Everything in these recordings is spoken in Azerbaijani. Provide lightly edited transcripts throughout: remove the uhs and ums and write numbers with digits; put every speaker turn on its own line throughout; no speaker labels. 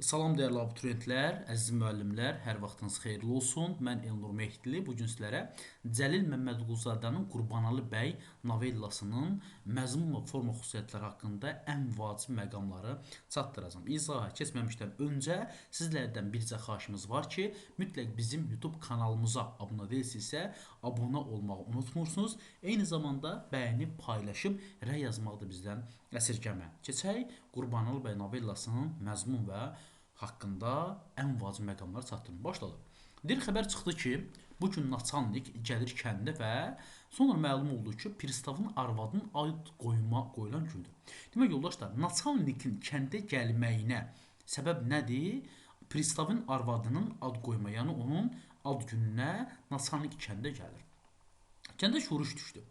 Salam dəyərli abituriyentlər, əziz müəllimlər, hər vaxtınız xeyirli olsun. Mən Elnur Mehdili. Bu gün sizlərə Cəlil Məmmədquluzadənin Qurbanəli bəy novellasının məzmun və forma xüsusiyyətləri haqqında ən vacib məqamları çatdıracağam. İzaha keçməmişdən öncə sizlərdən bircə xahişimiz var ki, mütləq bizim YouTube kanalımıza abunə deyilsinizsə, abunə olmağı unutmursunuz. Eyni zamanda bəyənib, paylaşıb, rəy yazmağı da bizdən əsirgəməyin. Keçək Qurbanəli bəy novellasının məzmun və haqqında ən vacib məqamları çatdırım. Başladı. Deyir, xəbər çıxdı ki, bu gün naçalnik gəlir kəndə və sonra məlum oldu ki, pristavın arvadının ad qoyma qoyulan gündür. Demək yoldaşlar, naçalnikin kəndə gəlməyinə səbəb nədir? Pristavın arvadının ad qoyma, yəni onun ad gününə naçalnik kəndə gəlir. Kəndə şuruş düşdü.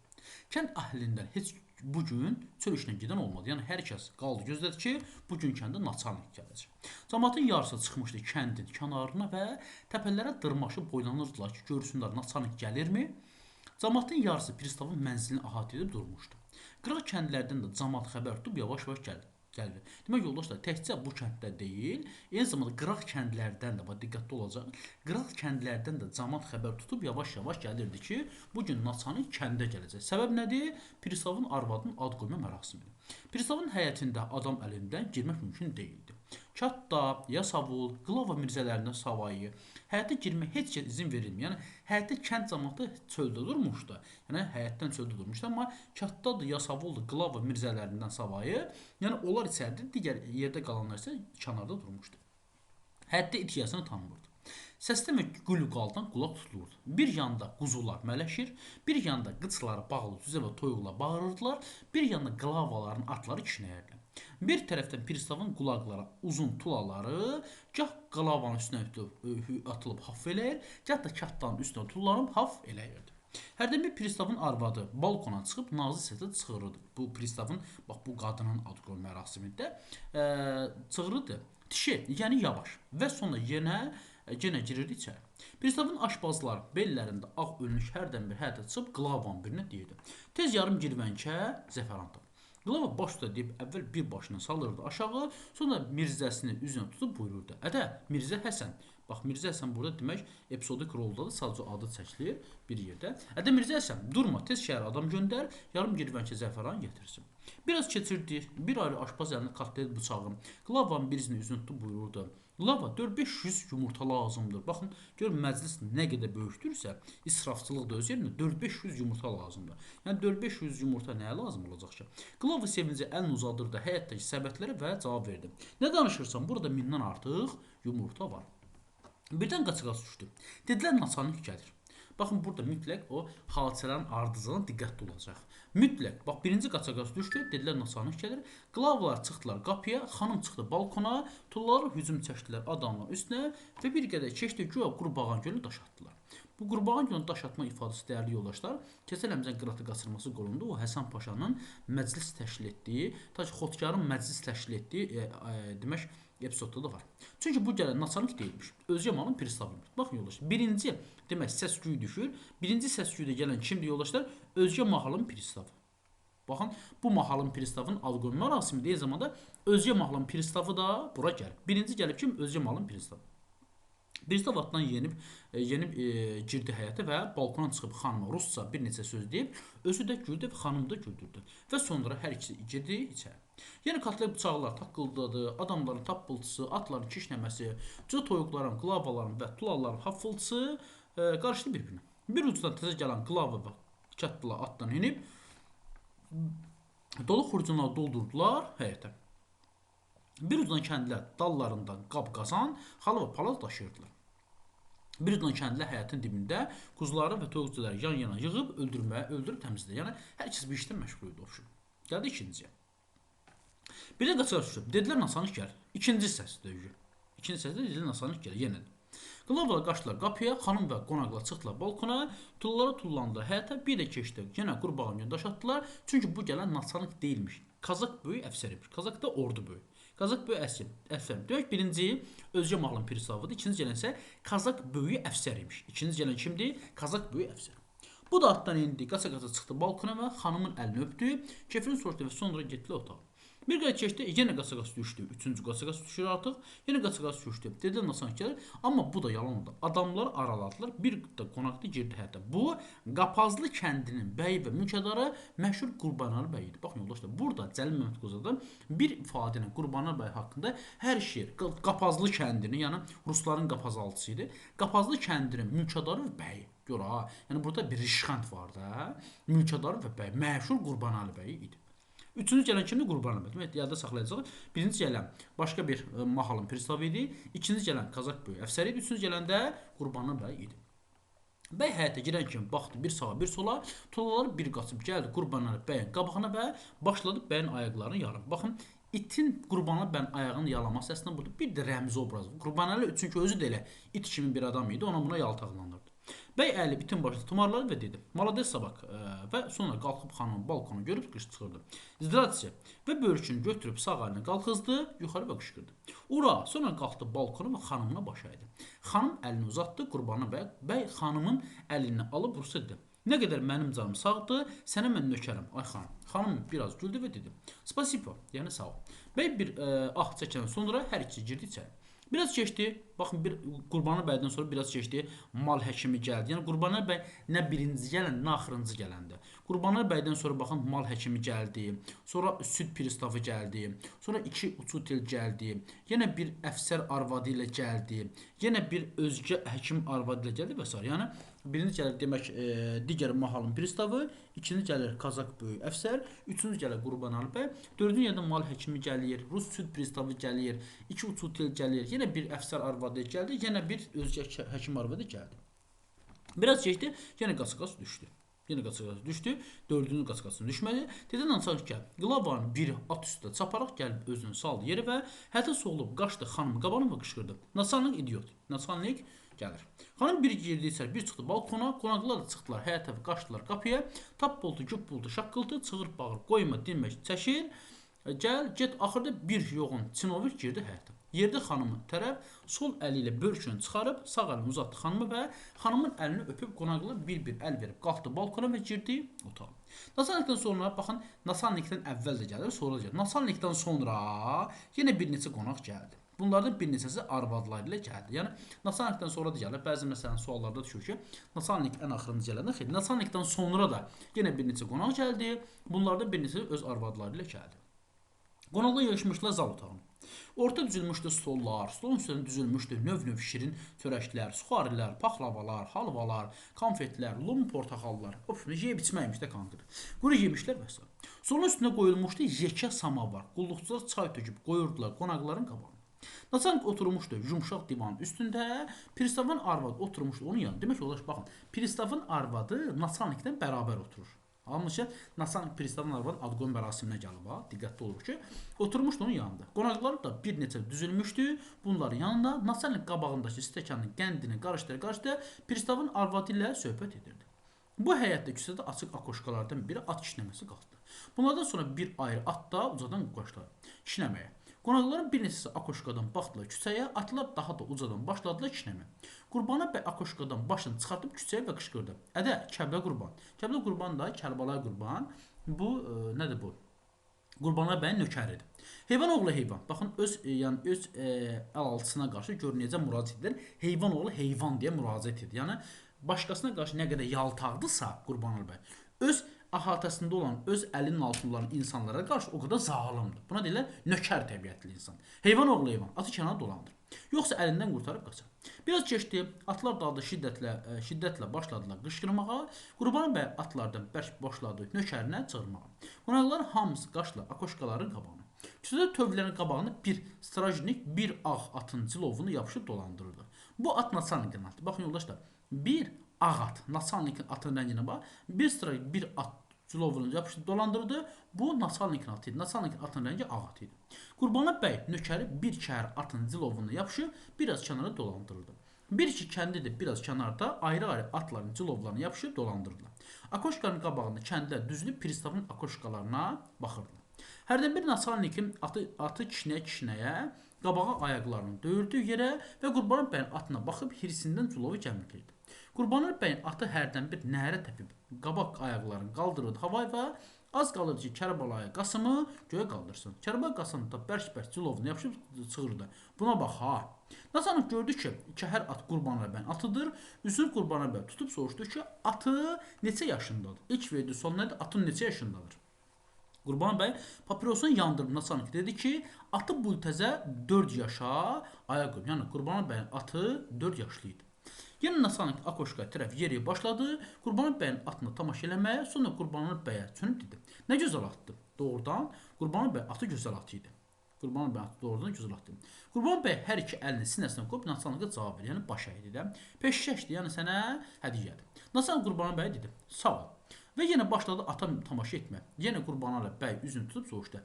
Kənd əhlindən heç bu gün çöl işinə gedən olmadı. Yəni hər kəs qaldı gözlədi ki, bu gün kəndə naçalnik gələcək. Camaatın yarısı çıxmışdı kəndin kənarına və təpələrə dırmaşıb boylanırdılar ki, görsünlər naçalnik gəlirmi? Camaatın yarısı pristavın mənzilini əhatə edib durmuşdu. Qıraq kəndlərdən də camaat xəbər tutub yavaş-yavaş gəldi. Gəlir. Demək yoldaşlar, təkcə bu kənddə deyil, eyni zamanda qıraq kəndlərdən də, bax diqqətli olacaq. Qıraq kəndlərdən də camaat xəbər tutub yavaş-yavaş gəlirdi ki, bu gün naçalnik kəndə gələcək. Səbəb nədir? Pristavın arvadının ad qoyma mərasimidir. Pristavın həyətində adam əlindən girmək mümkün deyildi. Kətda, Yasavul, Qlava mirzələrindən savayı həyətə girməyə heç kəs izin verilmir. Yəni həyətdə kənd camaatı çöldə durmuşdu. Yəni həyətdən çöldə durmuşdu, amma Kətdadır, Yasavuldur, Qlava mirzələrindən savayı, yəni onlar içəridə, digər yerdə qalanlar isə kənarda durmuşdu. Həyətdə it yiyəsini tanımırdı. Səsdən və gül-qaldan qulaq tutulurdu. Bir yanda quzular mələşir, bir yanda qıçları bağlı cüzə və toyuqlar bağırırdılar, bir yanda qlavaların atları kişnəyirdi. Bir tərəfdən pristavın qulaqları, uzun tulaları gah qlavanın üstünə atılıb haf eləyir, gah da kətdanın üstünə tullanıb haf eləyirdi. Hərdən bir pristavın arvadı balkona çıxıb nazik səslə çığırırdı. Bu pristavın, bax bu qadının ad qoyma mərasimində çığırırdı. Tişi, yəni yavaş və sonra yenə girirdi içəri. Pristavın aşbazları bellərində ağ önlük hərdən bir həyətə çıxıb qlavanın birinə deyirdi. Tez yarım girvənkə zəfəran tap. Qlava baş üstə deyib əvvəl bir başını salırdı aşağı, sonra mirzəsini üzünə tutub buyururdu. Ədə, Mirzə Həsən. Bax, Mirzə Həsən burada demək episodik roldadır, sadəcə adı çəkilir bir yerdə. Ədə Mirzə Həsən, durma, tez şəhərə adam göndər, yarım girvənkə zəfəran getirsin. Biraz keçirdi, bir ayrı aşpaz əlində kotlet bıçağı, Qlavanın birisini üzünə tutub buyururdu. Qlava 4-500 yumurta lazımdır. Baxın, gör məclis nə qədər böyükdürsə, israfçılıq da öz yerində 4-500 yumurta lazımdır. Yəni 4-500 yumurta nəyə lazım olacaq ki? Qlava sevincə əlini uzadırdı həyətdəki səbətlərə və cavab verdi. Nə danışırsan, burada 1000-dən artıq yumurta var. Birdən qaçaqaç düşdü. Dedilər naçalnik gəlir. Baxın, burada mütləq o hadisələrin ardıcılığına diqqətli olacaq. Mütləq, bax, birinci qaçaqaç düşdü, dedilər naçalnik gəlir. Qlavalar çıxdılar qapıya, xanım çıxdı balkona, tullaları hücum çəkdilər adamların üstünə və bir qədər keçdi, güya Qurbağan gölünü daş atdılar. Bu Qurbağan gölünü daş atma ifadəsi dəyərli yoldaşlar, keçən əmzən qıratı qaçırması qolunda o Həsən Paşanın məclis təşkil etdiyi, ta ki Xotkarın məclis təşkil etdiyi, demək, epizodda da var. Çünki bu gələn naçalnik deyilmiş. Özgə malın pristavıymış. Baxın yoldaşlar, birinci demək səs küyü düşür. Birinci səs küyüdə gələn kimdir yoldaşlar? Özgə mahalın pristavı. Baxın, bu mahalın pristavının ad qoyma mərasimində eyni zamanda özgə mahalın pristavı da bura gəlib. Birinci gəlib kim? Özgə malın pristavı. Pristav atdan yenib girdi həyətə və balkona çıxıb xanıma rusca bir neçə söz deyib, özü də güldü və xanım da güldürdü. Və sonra hər ikisi girdi içəri. Yəni kotlet bıçaqlar taqqıldadı, adamların tappıltısı, atların kişnəməsi, cücə toyuqların, qlavaların və tulaların haffıltısı qarışdı bir-birinə. Bir ucdan təzə gələn qlava və kətdilər atdan inib, dolu xurcunları doldurdular həyətə. Bir ucdan kəndlilər dallarından qab-qazan, xalı və palaz daşıyırdılar. Bir ucdan kəndlilər həyətin dibində quzuları və toyuq cücələri yan-yana yığıb öldürüb təmizlədilər. Yəni hər kəs bu işdən məşğul idi ovşu. Gəldi ikinciyə. Bir də qaçaq düşdü. Dedilər naçalnik gəlir. İkinci səs döyücü. İkinci səsdə dedilər naçalnik gəlir yenə də. Qlavalar qaçdılar qapıya, xanım və qonaqlar çıxdılar balkona, tullara tullandılar həyətə, bir də keçdi. Yenə Qurbağan gölünə daş atdılar. Çünki bu gələn naçalnik deyilmiş. Kazak böyük əfsər imiş. Kazak da ordu böyük. Kazak böyük əfsər. Demək birinci özgə mahalın pristavıdır. İkinci gələn isə Kazak böyük əfsər imiş. İkinci gələn kimdir? Kazak böyük əfsər. Bu da atdan indi, qaça-qaça çıxdı balkona və xanımın əlini öpdü, kefini soruşdu və sonra getdilər otağa. Bir qədər keçdi, yenə qaçaqaç düşdü. Üçüncü qaçaqaç düşür artıq. Yenə qaçaqaç düşdü. Dedi naçalnik gəlir. Amma bu da yalan oldu. Adamları araladılar. Bir də qonaq da girdi həyətə. Bu Qapazlı kəndinin bəyi və mülkədarı məşhur Qurbanəli bəy idi. Baxın yoldaşlar, burada Cəlil Məmmədquluzadə bir ifadə ilə Qurbanəli bəy haqqında hər şey Qapazlı kəndinin, yəni rusların qapazaltısı idi. Qapazlı kəndinin mülkədarı və bəyi. Gör ha, yəni burada bir rişxənd var da. Mülkədarı və bəy məşhur Qurbanəli bəy idi. Üçüncü gələn kimdir? Qurbanəli bəy. Demək, yadda saxlayacağıq. Birinci gələn başqa bir mahalın pristavı idi. İkinci gələn Kazak böyük əfsəri idi. Üçüncü gələn də Qurbanəli bəy idi. Bəy həyətə girən kimi baxdı bir sağa, bir sola, tolalar bir qaçıb gəldi Qurbanəli bəyin qabağına və başladı bəyin ayaqlarını yarım. Baxın, itin Qurbanəli bəyin ayağını yalaması əslində burada bir də rəmzi obraz. Qurbanəli çünki özü də elə it kimi bir adam idi, ona buna yaltaqlanırdı. Bəy əyilib itin başını tumarladı və dedi: "Malades sabak." Və sonra qalxıb xanımın balkonu görüb qışqırdı. "Zdratsiya!" Və börkünü götürüb sağ əlini qalxızdı, yuxarı və qışqırdı. "Ura!" Sonra qalxdı balkona və xanımına baş əydi. Xanım əlini uzatdı Qurbanəli bəyə. Bəy xanımın əlini alıb rusca dedi: "Nə qədər mənim canım sağdır, sənə mən nökərəm, ay xanım." Xanım biraz güldü və dedi: "Spasibo", yəni sağ ol. Bəy bir ah çəkəndən sonra hər ikisi girdi içəri. Biraz keçdi, baxın bir Qurbanəli bəydən sonra biraz keçdi, mal həkimi gəldi. Yəni Qurbanəli bəy nə birinci gələn, nə axırıncı gələndi. Qurbanəli bəydən sonra baxın mal həkimi gəldi, sonra süd pristavı gəldi, sonra iki uçutel gəldi, yenə bir əfsər arvadı ilə gəldi, yenə bir özgə həkim arvadı ilə gəldi və s. Yəni birinci gəlir demək digər mahalın pristavı, ikinci gəlir Kazak böyük əfsər, üçüncü gəlir Qurbanəli bəy, dördüncü yerdə mal həkimi gəlir, rus süd pristavı gəlir, iki uçutel gəlir, yenə bir əfsər arvadı gəldi, yenə bir özgə həkim arvadı gəldi. Biraz keçdi, yenə qaçaqaç düşdü. Yenə qaçaqaç düşdü, dördüncü qaçaqaçın düşmədi. Dedi naçalnik gəl. Qlavanın biri at üstə çaparaq gəlib özünü saldı yerə və hətta soğulub qaçdı xanım qabağına və qışqırdı: "Naçalnik idiot." Naçalnik gəlir. Xanım bir girdi içəri, bir çıxdı balkona, qonaqlar da çıxdılar həyətə və qaçdılar qapıya. Tap boldu, güp buldu, şaqqıltı, çığır bağır, qoyma, dinmək, çəkil. Gəl, get, axırda bir yoğun çinovik girdi həyətə. Yerdə xanımın tərəf sol əli ilə börkünü çıxarıb, sağ əlini uzatdı xanıma və xanımın əlini öpüb qonaqlar bir-bir əl verib qalxdı balkona və girdi otağa. Naçalnikdən sonra, baxın, naçalnikdən əvvəl də gəlir, sonra da gəlir. Naçalnikdən sonra yenə bir neçə qonaq gəldi. Bunlardan bir neçəsi arvadları ilə gəldi. Yəni naçalnikdən sonra da gəlir. Bəzi məsələn suallarda düşür ki, naçalnik ən axırıncı gələndə, xeyr, naçalnikdən sonra da yenə bir neçə qonaq gəldi. Bunlardan bir neçəsi öz arvadları ilə gəldi. Qonaqlar yığışmışdılar zal otağına. Orta düzülmüşdü stollar, stolun üstünə düzülmüşdü növ-növ şirin çörəklər, suxarilər, paxlavalar, halvalar, konfetlər, lum portaxallar. Of, yeyib içməymiş də konkret. Quru yemişlər və s. Stolun üstünə qoyulmuşdu yekə samavar. Qulluqçular çay töküb qoyurdular qonaqların qabağına. Naçalnik oturmuşdu yumşaq divanın üstündə, pristavın arvadı oturmuşdu onun yanında. Demək ki, baxın, pristavın arvadı naçalniklə bərabər oturur. Almışı, naçalnik pristavın arvadının ad qoyma mərasiminə gəlib, ha, diqqətli olun ki, oturmuşdu onun yanında. Qonaqlar da bir neçə düzülmüşdü. Bunların yanında naçalnik qabağındakı stəkanın qəndini qarışdıra-qarışdıra pristavın arvadı ilə söhbət edirdi. Bu həyətdə küçədə açıq akoşkalardan biri at kişnəməsi qalxdı. Bunlardan sonra bir ayrı at da ucadan başladı kişnəməyə. Qonaqların bir neçəsi akoşkadan baxdılar küçəyə, atlar daha da ucadan başladılar kişnəməyə. Qurbanəli bəy akoşkadan başını çıxartıb küçəyə və qışqırdı: "Ədə, Kəblə Qurban." Kəblə Qurban da Kərbalay Qurban. Bu nədir bu? Qurbanəli bəyin nökəridir. Heyvan oğlu heyvan. Baxın öz yəni öz əl altısına qarşı gör necə müraciət edir. Heyvan oğlu heyvan deyə müraciət edir. Yəni başqasına qarşı nə qədər yaltaqdırsa Qurbanəli bəy, öz əhatəsində olan, öz əlinin altında olan insanlara qarşı o qədər zalimdir. Buna deyirlər nökər təbiətli insan. Heyvan oğlu heyvan, atı kənara dolandır. Yoxsa əlindən qurtarıb qaçar. Biraz keçdi, atlar daha da şiddətlə başladılar qışqırmağa. Qurbanəli bəy atlardan bərk başladı nökərinə çığırmağa. Qonaqların hamısı qaçdılar akoşkaların qabağına. Küçədə tövlənin qabağında bir strajnik bir ağ atın cilovunu yapışıb dolandırırdı. Bu at naçalnikin atı. Baxın yoldaşlar, bir ağ at, naçalnikin atının rənginə bax. Bir strajnik bir at cilovunu yapışdı, dolandırdı. Bu naçalnikin atı idi. Naçalnikin atının rəngi ağ at idi. Qurbanəli bəy nökəri bir kəhər atın cilovunu yapışıb biraz kənara dolandırırdı. Bir iki kəndi də biraz kənarda ayrı-ayrı atların cilovlarını yapışıb dolandırdılar. Akoşkanın qabağında kəndlər düzülüb pristavın akoşkalarına baxırdılar. Hərdən bir naçalnikin atı kişnəyə-kişnəyə qabağa ayaqlarını döyürdü yerə və Qurbanəli bəyin atına baxıb hirsindən cilovu gəmirlirdi. Qurbanəli bəyin atı hərdən bir nərə təpib qabaq ayaqlarını qaldırırdı havaya və Az qalırdı ki, Kərbəlayı Qasımı göyə qaldırsın. Kərbəlayı Qasım da bərk-bərk cilovuna yapışıb çığırdı. Buna bax ha. Naçalnik gördü ki, kəhər at Qurbanəli bəyin atıdır. Üzünü Qurbanəli bəy tutub soruşdu ki, atı neçə yaşındadır? İlk verdiyi sual nədir? Atın neçə yaşındadır? Qurban bəy papirosunu yandırıb naçalnik dedi ki, atı bu il təzə 4 yaşa ayaq qoyub. Yəni Qurbanəli bəyin atı 4 yaşlı idi. Yenə naçalnik akoşka tərəf yeriyə başladı. Qurbanəli bəyin atına tamaşa eləməyə, sonra Qurbanəli bəyə çönüb dedi: "Nə gözəl atdır." Doğrudan Qurbanəli bəy atı gözəl at idi. Qurbanəli bəy atı doğrudan gözəl atdı. Qurban bəy hər iki əlini sinəsinə qoyub naçalnika cavab verdi. Yəni baş əydi də. Peşkəşdir, yəni sənə hədiyyədir. Naçalnik Qurbanəli bəy dedi: "Sağ ol." Və yenə başladı ata tamaşa etməyə. Yenə Qurbanəli bəy üzünü tutub soruşdu: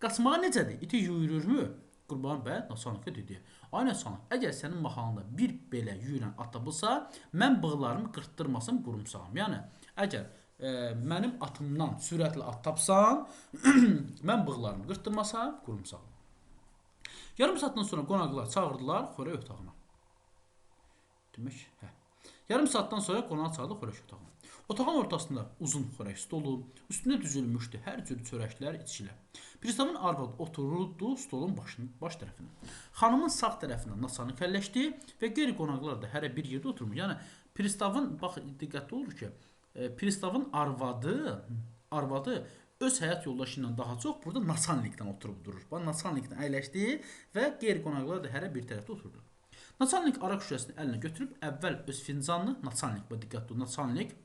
"Qaçmağa necədir? İti yüyürürmü?" Qurban bəy naçalnika dedi: "Ay naçalnik, əgər sənin mahalında bir belə yüyürən at tapılsa, mən bığlarımı qırtdırmasam qurumsağam. Yəni əgər mənim atımdan sürətli at tapsan, mən bığlarımı qırtdırmasam qurumsağam." Yarım saatdan sonra qonaqlar çağırdılar xörək otağına. Demək, hə. Yarım saatdan sonra qonağı çağırdı xörək otağına. Otağın ortasında uzun xörək stolu, üstündə düzülmüşdü hər cür çörəklər, içkilər. Pristavın arvadı otururdu stolun baş tərəfinə. Xanımın sağ tərəfinə naçalnik əlləşdi və qeyri qonaqlar da hərə bir yerdə oturmuş. Yəni pristavın, bax diqqətli olur ki, pristavın arvadı öz həyat yoldaşı ilə daha çox burada naçalnikdən oturub durur. Bax naçalnikdən əyləşdi və qeyri qonaqlar da hərə bir tərəfdə oturdu. Naçalnik araq şüşəsini əlinə götürüb əvvəl öz fincanını, naçalnik, bax diqqətli ol, naçalnik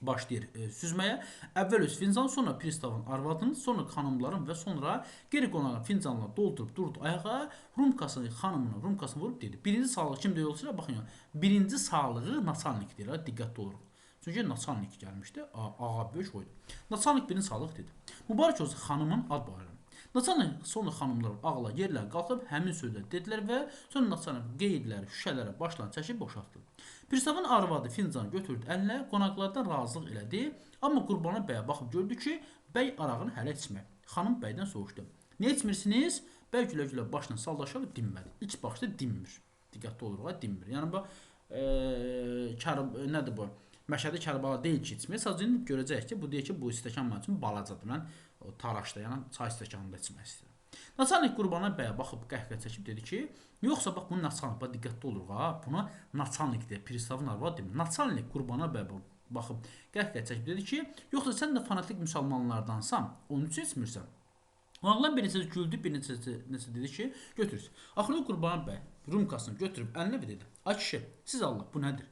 başlayır süzməyə. Əvvəl öz fincanı, sonra pristavın arvadının, sonra xanımların və sonra qeyri qonağın fincanını doldurub durdu ayağa. Rumkasını xanımının rumkasını vurub dedi: "Birinci sağlıq kim deyir olsa, baxın, birinci sağlığı naçalnik deyir, diqqətli oluruq. Çünki naçalnik gəlmişdi, ağa böyük oydu. Naçalnik birinci sağlıq dedi. Mübarək olsun xanımın ad bayramı." Naçalnik sonra xanımlar ağla yerlə qalxıb həmin sözləri dedilər və sonra naçalnik qeydləri şüşələrə başlarını çəkib boşaltdı. Pristavın arvadı fincanı götürdü əlinə, qonaqlardan razılıq elədi. Amma Qurbanəli bəyə baxıb gördü ki, bəy arağını hələ içməyib. Xanım bəydən soruşdu: "Niyə içmirsiniz?" Bəy gülə-gülə başını saldı aşağı və dinmədi. İlk baxışda dinmir. Diqqətli oluruq, dinmir. Yəni bu nədir bu? Məşədi Kərbəla deyil ki, içmir. Sadəcə indi görəcəyik ki, bu deyir ki, bu stəkan mənim üçün balacadır. Mən o taraşda, yəni çay stəkanında içmək istəyirəm. Naçalnik Qurbanəli bəyə baxıb qəhqəhə çəkib dedi ki, yoxsa bax bunu naçalnik, bax diqqətli oluruq ha, buna naçalnik deyir, pristavın arvadı demir. Naçalnik Qurbanəli bəyə baxıb qəhqəhə çəkib dedi ki, yoxsa sən də fanatik müsəlmanlardansan, onun üçün içmirsən. Qonaqlar bir neçəsi güldü, bir neçəsi dedi ki, götürsün. Axırda Qurbanəli bəy rumkasını götürüb əlinə və dedi: "Ay kişi, siz Allah, bu nədir?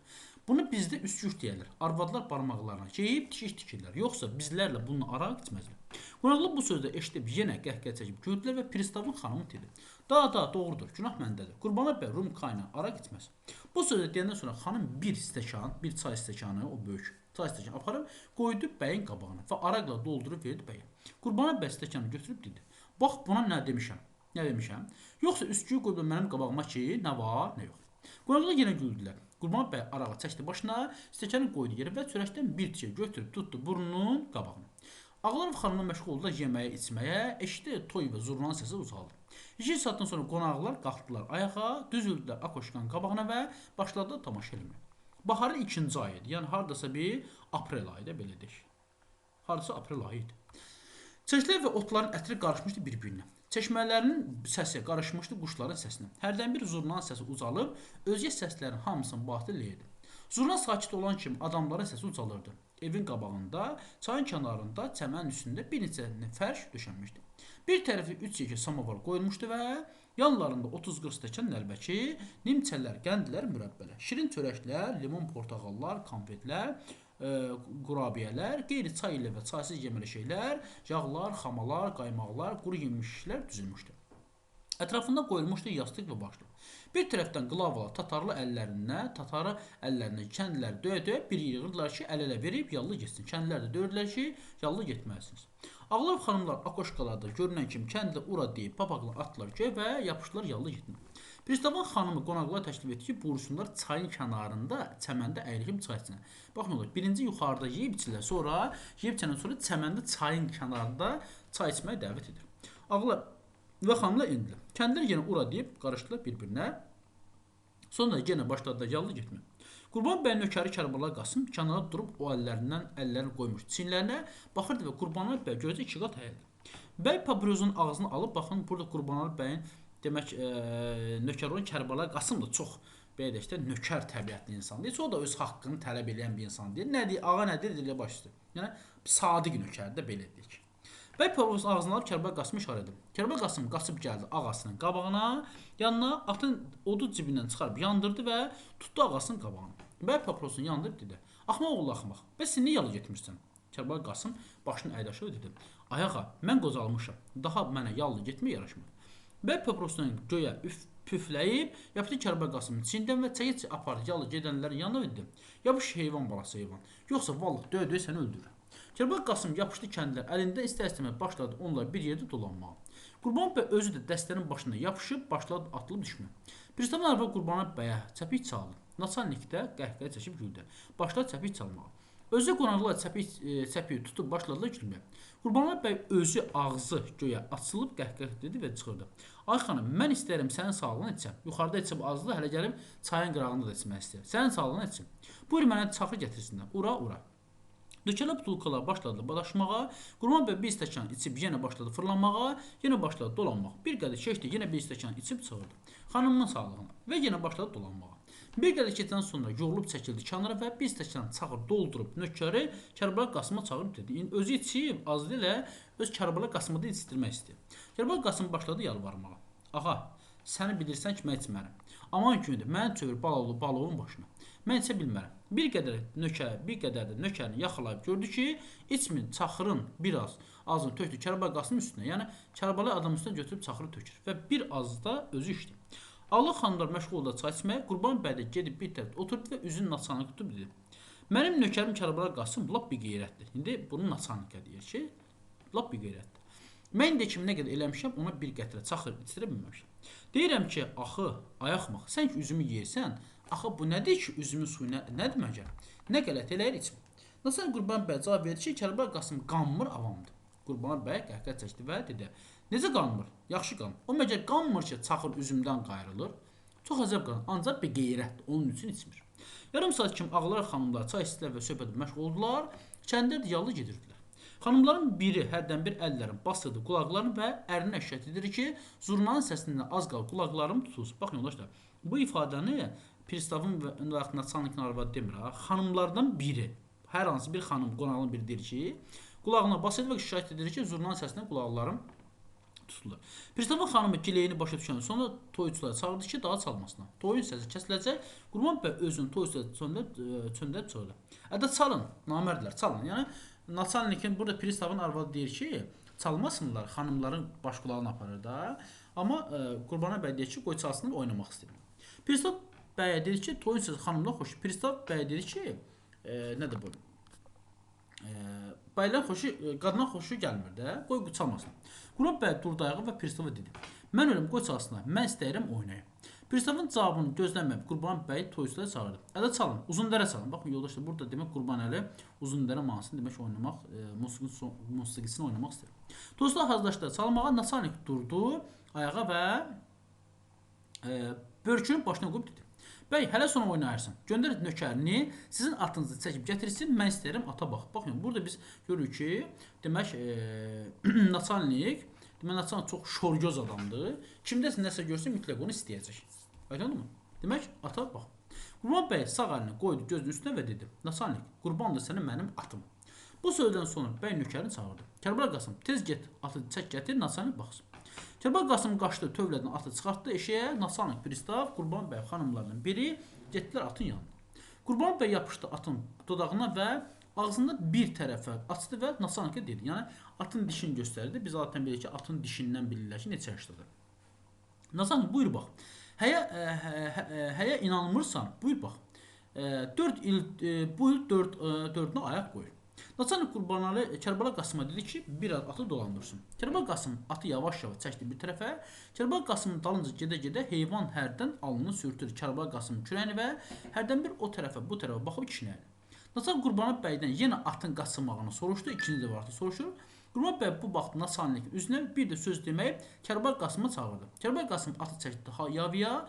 Bunu bizdə üskük deyərlər. Arvadlar barmaqlarına geyib tikik tikirlər. Yoxsa bizlərlə bununla araq içməzlər." Qonaqlar bu sözdə eşidib yenə qəhqəhə çəkib güldülər və pristavın xanımı dedi: "Da, doğrudur, günah məndədir. Qurbanəli bəy rumka ilə araq içməz." Bu sözü deyəndən sonra xanım bir stəkan, bir çay stəkanı, o böyük çay stəkanı aparıb qoydu bəyin qabağına və araqla doldurub verdi bəyə. Qurbanəli bəy stəkanı götürüb dedi: "Bax buna nə demişəm? Nə demişəm? Yoxsa üsküyü qoyublar mənim qabağıma ki, nə var, nə yox." Qonaqlar yenə güldülər. Qurbanəli bəy arağı çəkdi başına, stəkanı qoydu yerə və çörəkdən bir tikə götürüb tutdu burnunun qabağına. Ağalar və xanımlar məşğul oldular yeməyə, içməyə, eşitdi toy və zurnanın səsi ucaldı. 2 saatdan sonra qonaqlar qalxdılar ayağa, düzüldülər akoşkanın qabağına və başladılar tamaşa eləməyə. Baharın ikinci ayı idi, yəni hardasa bir aprel ayı da belə deyək. Hardasa aprel ayı idi. Çiçəklər və otların ətri qarışmışdı bir-birinə. Çeşmələrinin səsi qarışmışdı quşların səsinə. Hərdən bir zurnanın səsi ucalıb, özgə səslərin hamısını batil eləyirdi. Zurna sakit olan kimi adamların səsi ucalırdı. Evin qabağında, çayın kənarında, çəmənin üstündə bir neçə fərş döşənmişdi. Bir tərəfi 3 yekə samovar qoyulmuşdu və yanlarında 30-40 stəkan nəlbəki, nimçələr, qəndlər, mürəbbələr, şirin çörəklər, limon, portağallar, konfetlər, qurabiyələr, qeyri çay ilə və çaysız yeməli şeylər, yağlar, xamalar, qaymaqlar, quru yemişlər düzülmüşdü. Ətrafında qoyulmuşdu yastıq və başlıq. Bir tərəfdən qlavalar tatarlı əllərinə, tatarı əllərinə kəndlər döyə-döyə bir yığırdılar ki, əl-ələ verib yallı getsin. Kəndlər də döyürdülər ki, yallı getməlisiniz. Ağalar xanımlar akoşkalarda görünən kimi kəndlə ura deyib papaqla atdılar göyə və yapışdılar yallı getməyə. Pristavın xanımı qonaqlara təklif etdi ki, buyursunlar çayın kənarında çəməndə əyilib çay içsinlər. Baxın olur, birinci yuxarıda yeyib içirlər, sonra yeyib içəndən sonra çəməndə çayın kənarında çay içməyə dəvət edir. Ağalar və xanımlar endilər. Kəndlər yenə ura deyib qarışdılar bir-birinə. Sonra yenə başladılar yallı getməyə. Qurban bəy nökəri Kərbəlayı Qasım kənara durub o əllərindən əllərini qoymuş çiyinlərinə baxırdı və Qurbanəli bəy gözü iki qat əyildi. Bəy papirozun ağzını alıb baxın, burada Qurbanəli bəyin demək nökər olan Kərbəlayı Qasım da çox belə deyək də nökər təbiətli insandır. Heç o da öz haqqını tələb eləyən bir insan deyil. Nə deyir, ağa nə deyir, deyir baş üstə. Yəni sadiq nökər də belə deyək. Bəy papirozun ağzını alıb Kərbəlayı Qasımı işarə edib. Kərbəlayı Qasım qaçıb gəldi ağasının qabağına, yanına atın odu cibindən çıxarıb yandırdı və tutdu ağasının qabağını. Bəy papirosunu yandırıb dedi: "Axmaq oğlu axmaq, bəs sən niyə yalı getmirsən?" Kərbəlayı Qasım başını əydi aşağı dedi: "Ay ağa, mən qocalmışam, daha mənə yallı getmək yaraşmır." Bəy papirosunu göyə üf püfləyib, yapışdı Kərbəlayı Qasımın çiynindən və çəkic apardı yalı gedənlərin yanına və dedi: "Yapış heyvan balası heyvan, yoxsa vallah döyə-döyə səni öldürürəm." Kərbəlayı Qasım yapışdı kəndlər əlində istər-istəməz başladı onunla bir yerdə dolanmağa. Qurban bəy özü də dəstənin başına yapışıb başladı atılıb düşməyə. Pristavın arvadı Qurbanəli bəyə çəpik çaldı. Naçalnik də qəhqəhə çəkib güldü. Başladı çəpik çalmağa. Özü qonaqlar çəpiyi tutub başladılar gülməyə. Qurbanəli bəy özü ağzı göyə açılıb qəhqəhə dedi və çıxırdı: "Ay xanım, mən istəyirəm sənin sağlığını içəm. Yuxarıda içib azdı, hələ gəlib çayın qırağında da içmək istəyirəm. Sənin sağlığını içim. Buyur mənə çaxır gətirsinlər. Ura, ura." Dökələ butulkalar başladı badaşmağa. Qurban bəy bir stəkan içib yenə başladı fırlanmağa, yenə başladı dolanmağa. Bir qədər keçdi, yenə bir stəkan içib çığırdı: "Xanımın sağlığına" və yenə başladı dolanmağa. Bir qədər keçəndən sonra yorulub çəkildi kənara və bir stəkan çaxır doldurub nökəri Kərbəlayı Qasıma çağırıb dedi. İndi özü içib, az deyil, öz Kərbəlayı Qasımı da içdirmək istəyir. Kərbəlayı Qasım başladı yalvarmağa. "Ağa, səni bilirsən ki, mən içmərəm. Aman gündür, məni çövür balovun başına. Mən içə bilmərəm." Bir qədər nökər, bir qədər də nökərini yaxalayıb gördü ki, içmin çaxırın biraz azını tökdü Kərbəlayı Qasımın üstünə. Yəni Kərbəlayı adamın üstünə götürüb çaxırı tökür və bir az da özü içdi. Allah xanımlar məşğul oldu çay içməyə. Qurban bəy də gedib bir tərəfdə oturdu və üzünü naçalnik tutub dedi: "Mənim nökərim Kərbəlayı Qasım lap bir qeyrətdir." İndi bunu naçalnikə deyir ki, lap bir qeyrətdir. "Mən indi kimi nə qədər eləmişəm, ona bir qətrə çaxır içirə bilməmişəm. Deyirəm ki, axı, ay axmaq, sən ki üzümü yeyirsən, axı bu nədir ki, üzümün suyu nədir məgər? Nə qələt eləyir içmə." Naçalnik Qurban bəy cavab verdi ki, Kərbəlayı Qasım qanmır, avamdır. Qurban bəy qəhqəhə çəkdi və dedi: "Necə qanmır? Yaxşı qanmır. O məgər qanmır ki, çaxır üzümdən qayrılır? Çox əcəb qanır, ancaq bir qeyrətdir, onun üçün içmir." Yarım saat kimi ağalar xanımlar çay içdilər və söhbətə məşğul oldular. Kəndlər də yallı gedirdilər. Xanımların biri hərdən bir əllərini basırdı qulaqlarını və ərinə şikayət edir ki, zurnanın səsindən az qal qulaqlarım tutulsun. Baxın yoldaşlar, bu ifadəni pristavın və naçalnikin arvadı demir ha. Xanımlardan biri, hər hansı bir xanım, qonağın biri deyir ki, qulağına basırdı və şikayət edir ki, zurnanın səsindən qulaqlarım tutulur. Pristavın xanımı gileyini başa düşəndən sonra toyçuları çağırdı ki, daha çalmasına. Toyun səsi kəsiləcək. Qurban bəy özünü toyçulara çöndərib çağırdı: "Ədə çalın, namərdlər, çalın." Yəni naçalnikin burada pristavın arvadı deyir ki, çalmasınlar, xanımların baş qulağını aparır da. Amma Qurbanəli bəy deyir ki, qoy çalsınlar, oynamaq istəyirəm. Pristav bəyə deyir ki, toyun səsi xanımlar xoş. Pristav bəyə deyir ki, nədir bu? Bəylərin xoşu, qadına xoşu gəlmir də, qoy çalmasın. Qurban bəy durdu ayağa və pristava dedi: "Mən ölüm, qoy çalsınlar, mən istəyirəm oynayım." Pristavın cavabını gözləməyib Qurban bəy toyçuları çağırdı. "Ədə çalın, uzun dərə çalın." Baxın yoldaşlar, burada demək Qurbanəli uzun dərə mahnısını demək oynamaq, musiqisini oynamaq istəyir. Toyçular hazırlaşdılar çalmağa. Naçalnik durdu ayağa və börkünü başına qoyub dedi: "Bəy, hələ sonra oynayırsan. Göndər nökərini, sizin atınızı çəkib gətirsin, mən istəyirəm ata bax." Baxın, burada biz görürük ki, demək, naçalnik, demək, naçalnik çox şorgöz adamdır. Kimdəsə nəsə görsün, mütləq onu istəyəcək. Aydındır mı? Demək, ata bax. Qurban bəy sağ əlini qoydu gözünün üstünə və dedi: "Naçalnik, qurbandır sənə mənim atım." Bu sözdən sonra bəy nökərini çağırdı. "Kərbəlayı Qasım, tez get, atı çək gətir, naçalnik baxsın." Kərbəlayı Qasım qaçdı, tövlədən atı çıxartdı eşəyə. Naçalnik, pristav, Qurban bəy xanımlarından biri getdilər atın yanına. Qurban bəy yapışdı atın dodağına və ağzını bir tərəfə açdı və naçalnikə dedi. Yəni atın dişini göstərdi. Biz zaten bilirik ki, atın dişindən bilirlər ki, neçə yaşdadır. "Naçalnik, buyur bax. Həyə inanmırsan, buyur bax. 4 il, bu il 4-ünə ayaq qoyur." Naçalnik Qurbanəli Kərbəlayı Qasıma dedi ki, biraz atı dolandırsın. Kərbəlayı Qasım atı yavaş-yavaş çəkdi bir tərəfə. Kərbəlayı Qasımın dalınca gedə-gedə heyvan hərdən alnını sürtür Kərbəlayı Qasımın kürəyini və hərdən bir o tərəfə, bu tərəfə baxıb kişnəyir. Naçalnik Qurbanəli bəydən yenə atın qaçılmağını soruşdu, ikinci dəfə artıq soruşur. Qurban bəy bu vaxt naçalnikin üzünə bir də söz deməyib Kərbəlayı Qasımı çağırdı. Kərbəlayı Qasım atı çəkdi yaviya.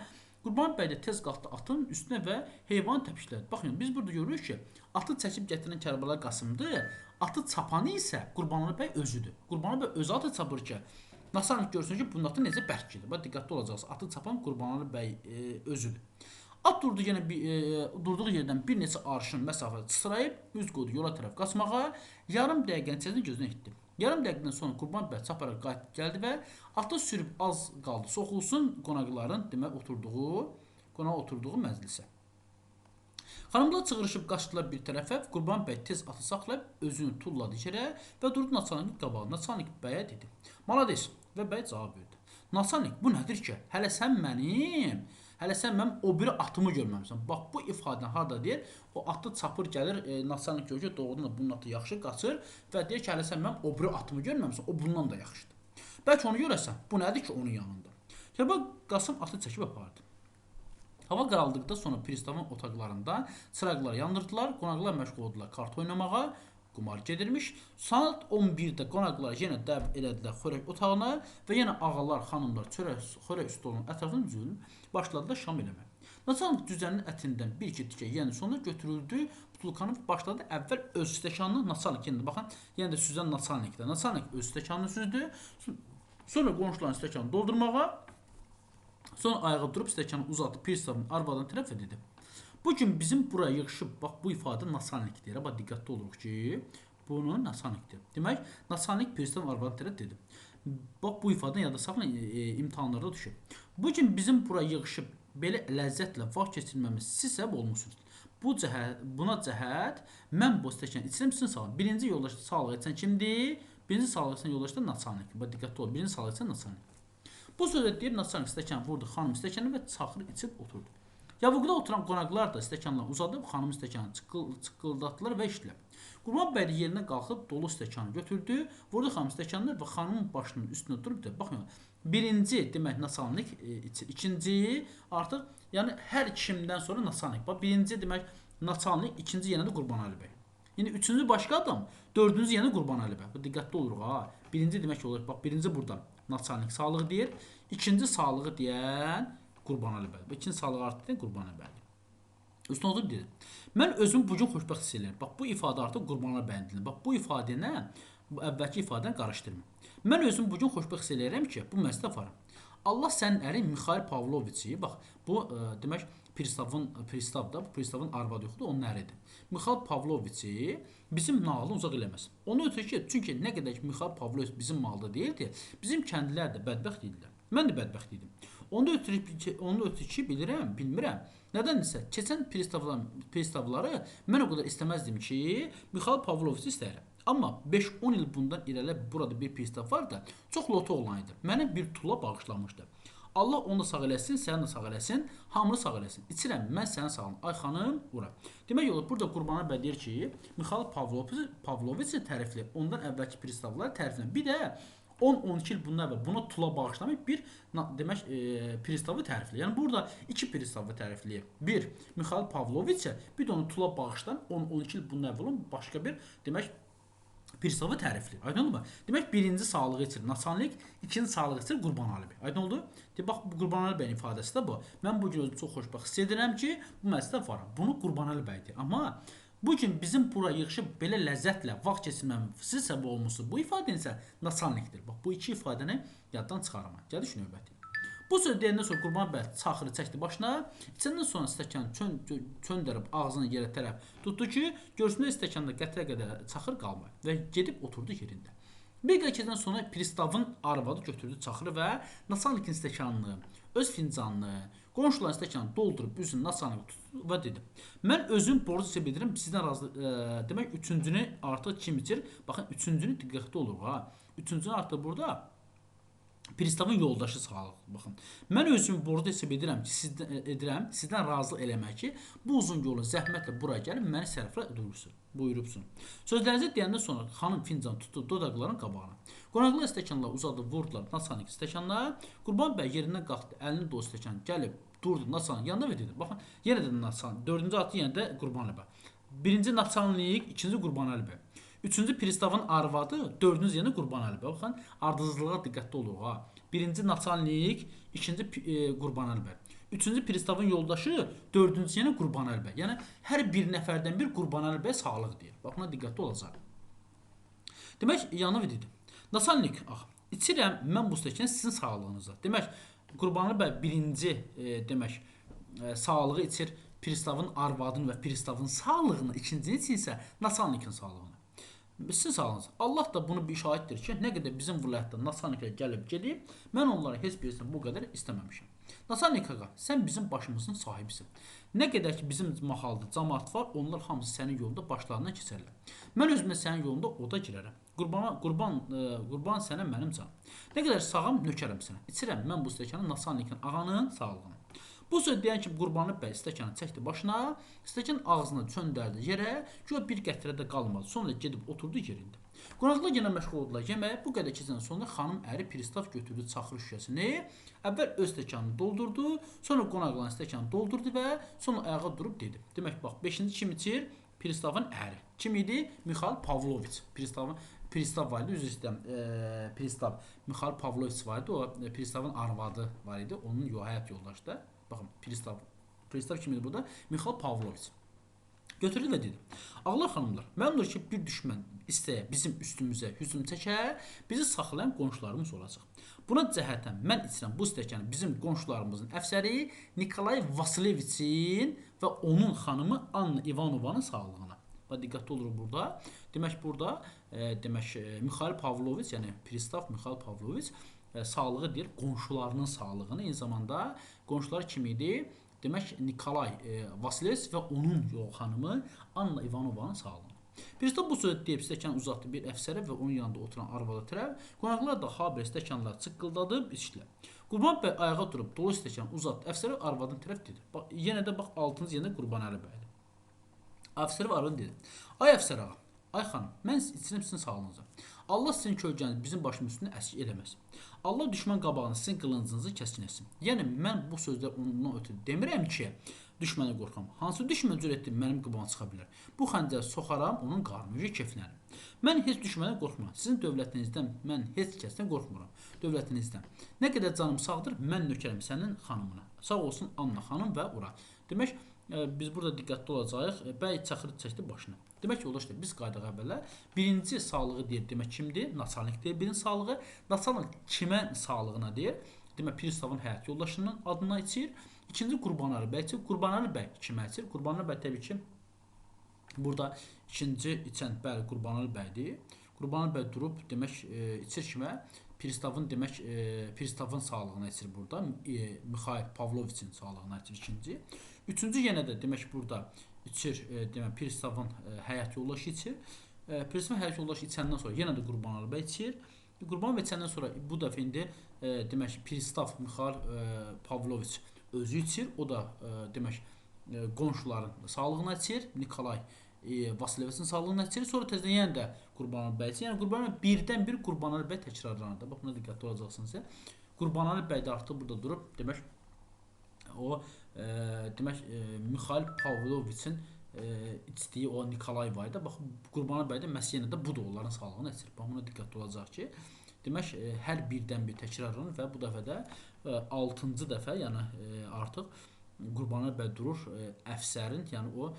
Qurban bəy də tez qalxdı atın üstünə və heyvanı təpiklədi. Baxın, biz burada görürük ki, atı çəkib gətirən Kərbəlayı Qasımdır. Atı çapanı isə Qurbanəli bəy özüdür. Qurbanəli bəy özü atı çapır ki, naçalnik görsün ki, bunun atı necə bərk gedir. Bax, diqqətli olacaqsınız. Atı çapan Qurbanəli bəy özüdür. At durdu yenə durduğu yerdən bir neçə arşın məsafə sıçrayıb üz qoydu yola tərəf qaçmağa. Yarım dəqiqənin içərisində gözünə itdi. Yarım dəqiqədən sonra Qurban bəy çaparaq qayıdıb gəldi və atı sürüb az qaldı soxulsun qonaqların demək qonaq oturduğu məclisə. Xanımlar çığırışıb qaçdılar bir tərəfə. Qurban bəy tez atı saxlayıb özünü tulladı yerə və durdu naçalnikin qabağında. Naçalnik bəyə dedi: "Malades." Və bəy cavab verdi: "Naçalnik, bu nədir ki? Hələ sən mənim o biri atımı görməmisən." Bax, bu ifadəni harda deyir? O atı çapır gəlir, naçalnik görür ki, doğrudan da bunun atı yaxşı qaçır və deyir ki, hələ sən mənim o biri atımı görməmisən, o bundan da yaxşıdır. Bəlkə onu görəsən, bu nədir ki onun yanında? Kərbəlayı Qasım atı çəkib apardı. Hava qaraldıqda sonra pristavın otaqlarında çıraqlar yandırdılar, qonaqlar məşğul oldular kart oynamağa, qumar gedirmiş. Saat 11-də qonaqlar yenə dəvət elədilər xörək otağına və yenə ağalar, xanımlar xörək stolunun ətrafını düzülüb başladılar şam eləməyə. Naçalnik cüzənin ətindən bir-iki tikə yeyəndən sonra götürüldü butulkanı, başladı əvvəl öz stəkanını, naçalnik yenə də baxın, yenə də süzən naçalnikdə. Naçalnik öz stəkanını süzdü, sonra qonşuların stəkanını doldurmağa, sonra ayağa durub stəkanı uzatdı pristavın arvadına tərəf və dedi: "Bu gün bizim buraya yığışıb, bax bu ifadə naçalnik deyir. Bax, diqqətli oluruq ki, bunu naçalnik deyir. Demək, naçalnik pristavın arvadına tərəf dedi. Bax, bu ifadəni yadda saxlayın, imtahanlarda düşür. Bu gün bizim buraya yığışıb belə ləzzətlə vaxt keçirməmiz siz səbəb olmuşsunuz. Buna cəhət mən bu stəkanı içirəm sizin sağlığınız. Birinci yoldaş sağlığı içən kimdir? Birinci sağlığı içən yoldaş da naçalnik. Bax, diqqətli olun. Birinci sağlığı içən naçalnik. Bu sözə deyib naçalnik stəkanı vurdu xanım stəkanı və çaxır içib oturdu. Yavuqda oturan qonaqlar da stəkanları uzadıb xanım stəkanı çıqqıldatdılar və içdilər. Qurban bəy də yerinə qalxıb dolu stəkanı götürdü, vurdu xanım stəkanını və xanımın başının üstünə durub dedi: "Baxın, birinci demək naçalnik içir, ikinci artıq, yəni hər kimdən sonra naçalnik. Bax, birinci demək naçalnik, ikinci yenə də Qurbanəli bəy. İndi üçüncü başqa adam, dördüncü yenə Qurbanəli bəy. Bu diqqətli oluruq ha. Birinci demək olur, bax, birinci burada naçalnik sağlığı deyir, ikinci sağlığı deyən Qurbanəli bəy. İkinci sağlığı artıq deyən Qurbanəli bəydir. Üstünə oturub dedi: "Mən özümü bugün xoşbəxt hiss edirəm." Bax, bu ifadə artıq Qurbanəli bəyin dilində. Bax, bu ifadəni bu əvvəlki ifadəni qarışdırma. "Mən özümü bugün xoşbəxt hiss edirəm ki, bu məclisdə varam. Allah sənin ərin Mixail Pavloviçi, bax, bu demək pristav da, bu pristavın arvadı yoxdur, onun əridir. Mixail Pavloviçi bizim nağıldan uzaq eləməz. Onu ötürü ki, çünki nə qədər ki Mixail Pavloviç bizim malda deyildi, bizim kəndlilər də bədbəxt idilər. Mən də bədbəxt idim. Onu ötürü ki, bilmirəm. Nədənsə keçən pristavları mən o qədər istəməzdim ki, Mixail Pavloviçi istəyirəm. Amma 5-10 il bundan irəli burada bir pristav var da, çox lotu oğlan idi. Mənə bir tula bağışlamışdı. Allah onu da sağ eləsin, səni də sağ eləsin, hamını sağ eləsin. İçirəm, mən sənin sağlığın. Ay xanım, ura." Demək olur, burada Qurbanəli bəy deyir ki, Mixail Pavloviçi tərifli, ondan əvvəlki pristavları tərifləyir. Bir də 10-12 il bundan əvvəl buna tula bağışlamış bir demək pristavı tərifləyir. Yəni burada iki pristavı tərifləyir. Bir Mixail Pavloviçə, bir də onu tula bağışlayan 10-12 il bundan əvvəl olan başqa bir demək pristavı tərifləyir. Aydın oldu mu? Demək birinci sağlığı içir naçalnik, ikinci sağlığı içir Qurbanəli bəy. Aydın oldu? De, bax, bu Qurbanəli bəyin ifadəsi də bu. Mən bu gün özümü çox xoşbəxt hiss edirəm ki, bu məclisdə varam. Bunu Qurbanəli bəy deyir. Amma bu gün bizim bura yığışıb belə ləzzətlə vaxt keçirməmiz siz səbəb olmuşsunuz. Bu ifadə isə naçalnikdir. Bax, bu iki ifadəni yaddan çıxarmayın. Gəliş növbəti. Bu sözü deyəndən sonra Qurban bəy çaxırı çəkdi başına. İçəndən sonra stəkanı çöndərib ağzını yerə tərəf tutdu ki, görsün stəkanda qətrə qədər çaxır qalmayıb və gedib oturdu yerində. Bir qədər keçəndən sonra pristavın arvadı götürdü çaxırı və naçalnikin stəkanını, öz fincanını, qonşuların stəkanını doldurub üzünü naçalnikə tutdu və dedi: "Mən özüm borc hesab edirəm, sizdən razı." Demək üçüncünü artıq kim içir? Baxın, üçüncünü diqqətli oluruq ha. Üçüncünü artıq burada pristavın yoldaşı sağlıq. Baxın. Mən özümü borclu hesab edirəm ki, sizdən razı eləmək ki, bu uzun yolu zəhmətlə buraya gəlib məni sərfə buyurubsun. Sözlərinizi deyəndən sonra xanım fincan tutdu dodaqların qabağına. Qonaqlar stəkanlar uzadı, vurdular naçalnik stəkanlara. Qurban bəy yerindən qalxdı, əlini dolu stəkan gəlib durdu naçalnik yanında və dedi: "Baxın, yenə də naçalnik, dördüncü atı yenə də Qurbanəli bəy. Birinci naçalnik, ikinci Qurbanəli bəy. Üçüncü pristavın arvadı, dördüncü yenə Qurbanəli bəy." Baxın, ardıcıllığa diqqətli oluruq ha. Birinci naçalnik, ikinci Qurbanəli bəy. Üçüncü pristavın yoldaşı, dördüncü yenə Qurbanəli bəy. Yəni hər bir nəfərdən bir Qurbanəli bəy sağlıq deyir. Bax buna diqqətli olacaq. Demək, Yanov dedi. Nasalnik, ax, içirəm mən bu stəkanı sizin sağlığınıza. Demək, Qurbanəli bəy birinci demək, sağlığı içir pristavın arvadının və pristavın sağlığını, ikincini içir isə nasalnikin sağlığını. Sizin sağlığınız. Allah da bunu bir şahiddir ki, nə qədər bizim vilayətdə nasalniklər gəlib gedib, mən onlara heç birisini bu qədər istəməmişəm. Nasalnik ağa, sən bizim başımızın sahibisin. Nə qədər ki bizim mahalda camaat var, onlar hamısı sənin yolunda başlarına keçərlər. Mən özümdə sənin yolunda oda girərəm. Qurban sənə mənim canım. Nə qədər sağam, nökərəm sənə. İçirəm mən bu stəkanı nasalnikin ağanın sağlığına. Bu söz deyən ki, Qurbanəli bəy stəkanı çəkdi başına, stəkan ağzına çöndərdi yerə, güya bir qətrə də qalmadı. Sonra gedib oturdu yerində. Qonaqlar yenə məşğul oldular yeməyə. Bu qədər keçən sonra xanım əri pristav götürdü çaxır şüşəsini, əvvəl öz stəkanını doldurdu, sonra qonaqların stəkanını doldurdu və sonra ayağa durub dedi. Demək, bax, 5-ci kim içir? Pristavın əri. Kim idi? Mixail Pavloviç. Pristav var idi, üzr istəyirəm, pristav Mixail Pavloviç var idi, o pristavın arvadı var idi, onun həyat yoldaşı da. Baxın, pristav kim idi burada? Mixail Pavloviç. Götürdü və dedi: Ağlar xanımlar, məmnun ki, bir düşmən istəyə bizim üstümüzə hücum çəkə, bizi saxlayan qonşularımız olacaq. Buna cəhətən mən içirəm bu stəkanı bizim qonşularımızın əfsəri Nikolay Vasileviçin və onun xanımı Anna İvanovanın sağlığına. Bax, diqqətli oluruq burada. Demək, burada Mixail Pavloviç, yəni pristav Mixail Pavloviç sağlığı deyir, qonşularının sağlığını. Eyni zamanda qonşular kim idi? Demək, Nikolay Vasileviç və onun xanımı Anna İvanovanın sağlığını. Pristav bu sözü deyib stəkanı uzatdı bir əfsərə və onun yanında oturan arvada tərəf. Qonaqlar da habire stəkanları çıqqıldadıb içdilər. Qurban bəy ayağa durub dolu stəkanı uzatdı əfsərə, arvadın tərəf dedi. Bax, yenə də bax, 6-cı yenə Qurbanəli bəydir. Əfsər və arvad dedi: Ay əfsər ağa, ay xanım, mən içirəm sizin sağlığınıza. Allah sizin kölgənizi bizim başımın üstünə əskik eləməz. Allah düşmən qabağını sizin qılıncınızı kəskin etsin. Yəni mən bu sözlər ondan ötürü demirəm ki, düşmənə qorxam. Hansı düşmən cür etdi mənim qabağıma çıxa bilər? Bu xəncər soxaram onun qarnına, keflərim. Mən heç düşmənə qorxmuram. Sizin dövlətinizdən mən heç kəsdən qorxmuram. Dövlətinizdən. Nə qədər canım sağdır, mən nökərəm sənin xanımına. Sağ olsun Anna xanım və ura. Demək, biz burada diqqətli olacağıq. Bəy çaxır çəkdi başına. Demək ki, yoldaşlar, biz qaydaq əvvələ birinci sağlığı deyir, demək kimdir? Naçalnik deyir birinci sağlığı. Naçalnik kimə sağlığına deyir? Demək, pristavın həyat yoldaşının adına içir. İkinci Qurbanəli bəy içir. Qurbanəli bəy kimə içir? Qurbanəli bəy təbii ki, burada ikinci içən, bəli, Qurbanəli bəydir. Qurbanəli bəy durub, demək, içir kimə? Pristavın, demək, pristavın sağlığına içir burada. Mixail Pavloviçin sağlığına içir ikinci. Üçüncü yenə də demək burada içir, demək, pristavın həyat yoldaşı içir. Pristavın həyat yoldaşı içəndən sonra yenə də Qurbanəli bəy içir. Qurbanəli bəy içəndən sonra bu dəfə indi demək, pristav Mixail Pavloviç özü içir. O da demək, qonşuların sağlığına içir. Nikolay Vasileviçin sağlığına içir. Sonra təzədən yenə də Qurbanəli bəy içir. Yəni Qurbanəli bəy birdən bir Qurbanəli bəy təkrarlanır da. Bax, buna diqqətli olacaqsınız. Qurbanəli bəy də artıq burada durub, demək, o demək, Mixail Pavloviçin içdiyi o Nikolay var idi. Bax, Qurbanəli bəy də məhz yenə də bu da onların sağlığına içir. Bax, buna diqqətli olacaq ki, demək, hər birdən bir təkrarlanır və bu dəfə də 6-cı dəfə, yəni artıq Qurbanəli bəy durur əfsərin, yəni o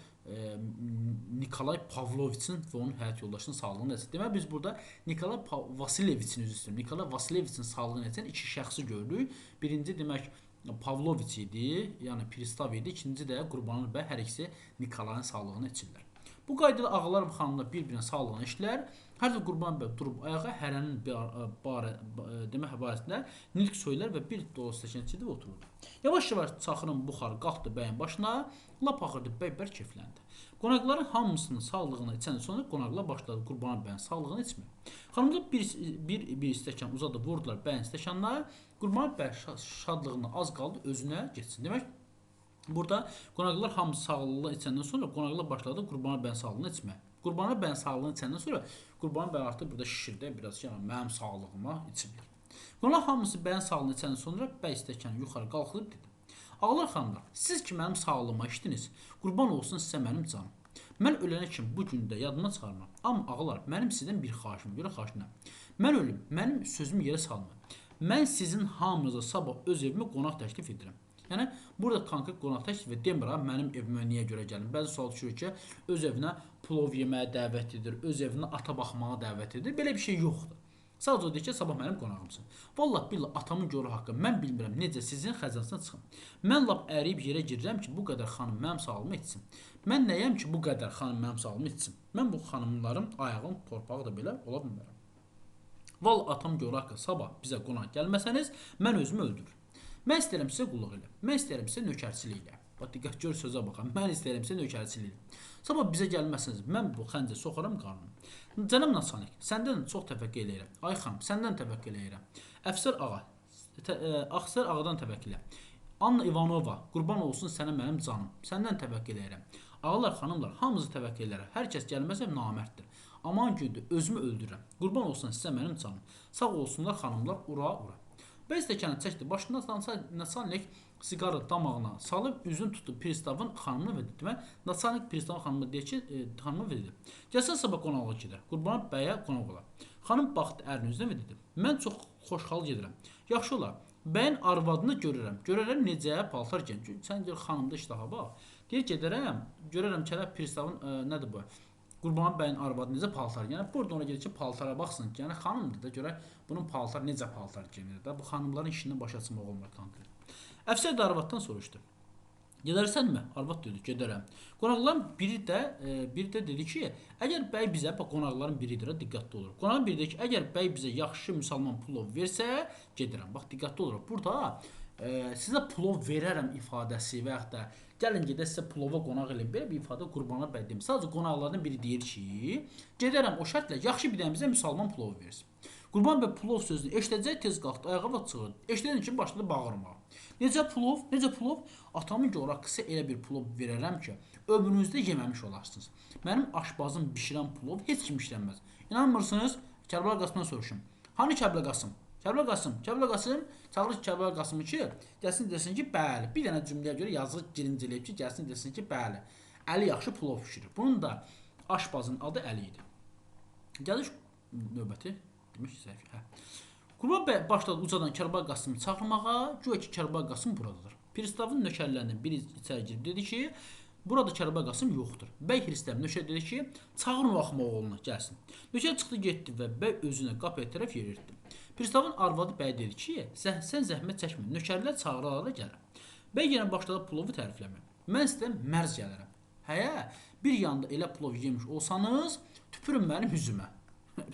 Nikolay Pavloviçin və onun həyat yoldaşının sağlığını içir. Demək, biz burada Nikolay Vasileviçin, üzr istəyirəm, Nikolay Vasileviçin sağlığını içən iki şəxsi gördük. Birinci demək Pavloviç idi, yəni pristav idi. İkinci də Qurbanəli bəy, hər ikisi Nikolayın sağlığını içirlər. Bu qaydada ağalar və xanımlar bir-birinin sağlığını içdilər. Hər dəfə Qurban bəy durub ayağa hərənin demək barəsində nitq söylər və bir dolu stəkan içirdi və otururdu. Yavaş-yavaş çaxırın buxarı qalxdı bəyin başına, lap axırdı bəy bərk keyfləndi. Qonaqların hamısının sağlığını içəndən sonra qonaqlar başladı Qurban bəyin sağlığını içməyə. Xanımlar bir stəkan uzadıb vurdular bəyin stəkanına. Qurban bəy şadlığına az qaldı özünə getsin. Demək, burada qonaqlar hamısı sağlığını içəndən sonra qonaqlar başladı Qurban bəyin sağlığını içməyə. Qurbanəli bəyin sağlığını içəndən sonra Qurban bəy artıq burada şişirdi, biraz ki, yəni mənim sağlığıma içiblər. Qonaq hamısı bəyin sağlığını içəndən sonra bəy stəkanı yuxarı qalxırıb dedi: Ağalar xanımlar, siz ki mənim sağlığıma içdiniz, qurban olsun sizə mənim canım. Mən ölənə kimi bu gün də yadıma çıxarmam. Amma ağalar, mənim sizdən bir xahişim, görə xahişim nə? Mən ölüm, mənim sözümü yerə salmayın. Mən sizin hamınıza sabah öz evimə qonaq təklif edirəm. Yəni burada konkret qonaq təklif edir. Demir ha, mənim evimə niyə görə gəlin? Bəzi sual düşür ki, öz evinə plov yeməyə dəvət edir, öz evinə ata baxmağa dəvət edir. Belə bir şey yoxdur. Sadəcə o deyir ki, sabah mənim qonağımsın. Vallah billah atamın göru haqqı, mən bilmirəm necə sizin xəzanasına çıxım. Mən lap əriyib yerə girirəm ki, bu qədər xanım mənim sağlığımı etsin. Mən nəyəm ki, bu qədər xanım mənim sağlığımı etsin? Mən bu xanımların ayağının torpağı da belə ola bilmərəm. Vallah atam göru haqqı, sabah bizə qonaq gəlməsəniz, mən özümü öldürürüm. Mən istəyirəm sizə qulluq eləyəm. Mən istəyirəm sizə nökərçilik eləyəm. Bax, diqqət gör sözə baxın. Mən istəyirəm sizə nökərçilik eləyəm. Sabah bizə gəlməsəniz, mən bu xəncə soxaram qarnımı. Cənab naçalnik, səndən çox təvəqqe eləyirəm. Ay xanım, səndən təvəqqe eləyirəm. Əfsər ağa, Əfsər ağadan təvəqqe eləyirəm. Anna İvanova, qurban olsun sənə mənim canım. Səndən təvəqqe eləyirəm. Ağalar, xanımlar, hamınızı təvəqqe eləyirəm. Hər kəs gəlməsə namərddir. Aman gündür, özümü öldürürəm. Qurban olsun sizə mənim canım. Sağ olsunlar xanımlar, ura ura. Bəy stəkanı çəkdi başından, naçalnik siqarı damağına salıb üzünü tutdu pristavın xanımına və dedi. Demək, naçalnik pristavın xanımına deyir ki, xanıma və dedi. Gəlsən sabah qonağa gedər. Qurban bəyə qonaq olar. Xanım baxdı ərinin üzünə və dedi. Mən çox xoşhal gedirəm. Yaxşı olar. Bəyin arvadını görürəm. Görərəm necə paltar geyinir. Sən gör xanımda iştaha bax. Deyir gedərəm, görərəm ki, pristavın nədir bu? Qurban bəyin arvadı necə paltar? Yəni burada ona gedir ki, paltara baxsın ki, yəni xanımdır da görək bunun paltar necə paltar geyinir də. Bu xanımların işini başa açmaq olmur konkret. Əfsər də arvaddan soruşdu. Gedərsənmi? Arvad dedi, gedərəm. Qonaqların biri də dedi ki, əgər bəy bizə, bax qonaqların biridir, diqqətli olur. Qonağın biri dedi ki, əgər bəy bizə yaxşı müsəlman plov versə, gedirəm. Bax diqqətli olur. Burada sizə plov verərəm ifadəsi və yaxud da gəlin gedək sizə plova qonaq eləyim. Belə bir ifadə Qurbanə bəy demir. Sadəcə qonaqlardan biri deyir ki, gedərəm o şərtlə yaxşı bir dənə bizə müsəlman plov versin. Qurban bəy plov sözünü eşidəcək, tez qalxdı ayağa və çığırdı. Eşidən kimi başladı bağırmağa. Necə plov? Necə plov? Atamın gor haqqısı elə bir plov verərəm ki, ömrünüzdə yeməmiş olarsınız. Mənim aşbazım bişirən plov heç kim bişirənməz. İnanmırsınız? Kərbəla Qasımdan soruşum. Hani Kərbəla Qasım? Kərbəla Qasım, Kərbəla Qasım, çağırır Kərbəla Qasımı ki, gəlsin desin ki, bəli. Bir dənə cümləyə görə yazıq girincələyib ki, gəlsin desin ki, bəli. Əli yaxşı plov bişirir. Bunun da aşbazın adı Əli idi. Gəlir növbəti, demək ki, səhv. Hə. Qurban bəy başladı ucadan Kərbəla Qasımı çağırmağa, güya ki, Kərbəla Qasım buradadır. Pristavın nökərlərindən biri içəri girib dedi ki, burada Kərbəla Qasım yoxdur. Bəy hirslənib nökər dedi ki, çağırın o axmaq oğlunu, gəlsin. Nökər çıxdı getdi və bəy özünə qapıya tərəf yerirdi. Pristavın arvadı bəy dedi ki, sən zəhmət çəkmə, nökərlər çağırarlar da gəlir. Bəy yenə başladı plovu tərifləməyə. Mən sizdən mərz gələrəm. Həyə, bir yanda elə plov yemiş olsanız, tüpürün mənim üzümə.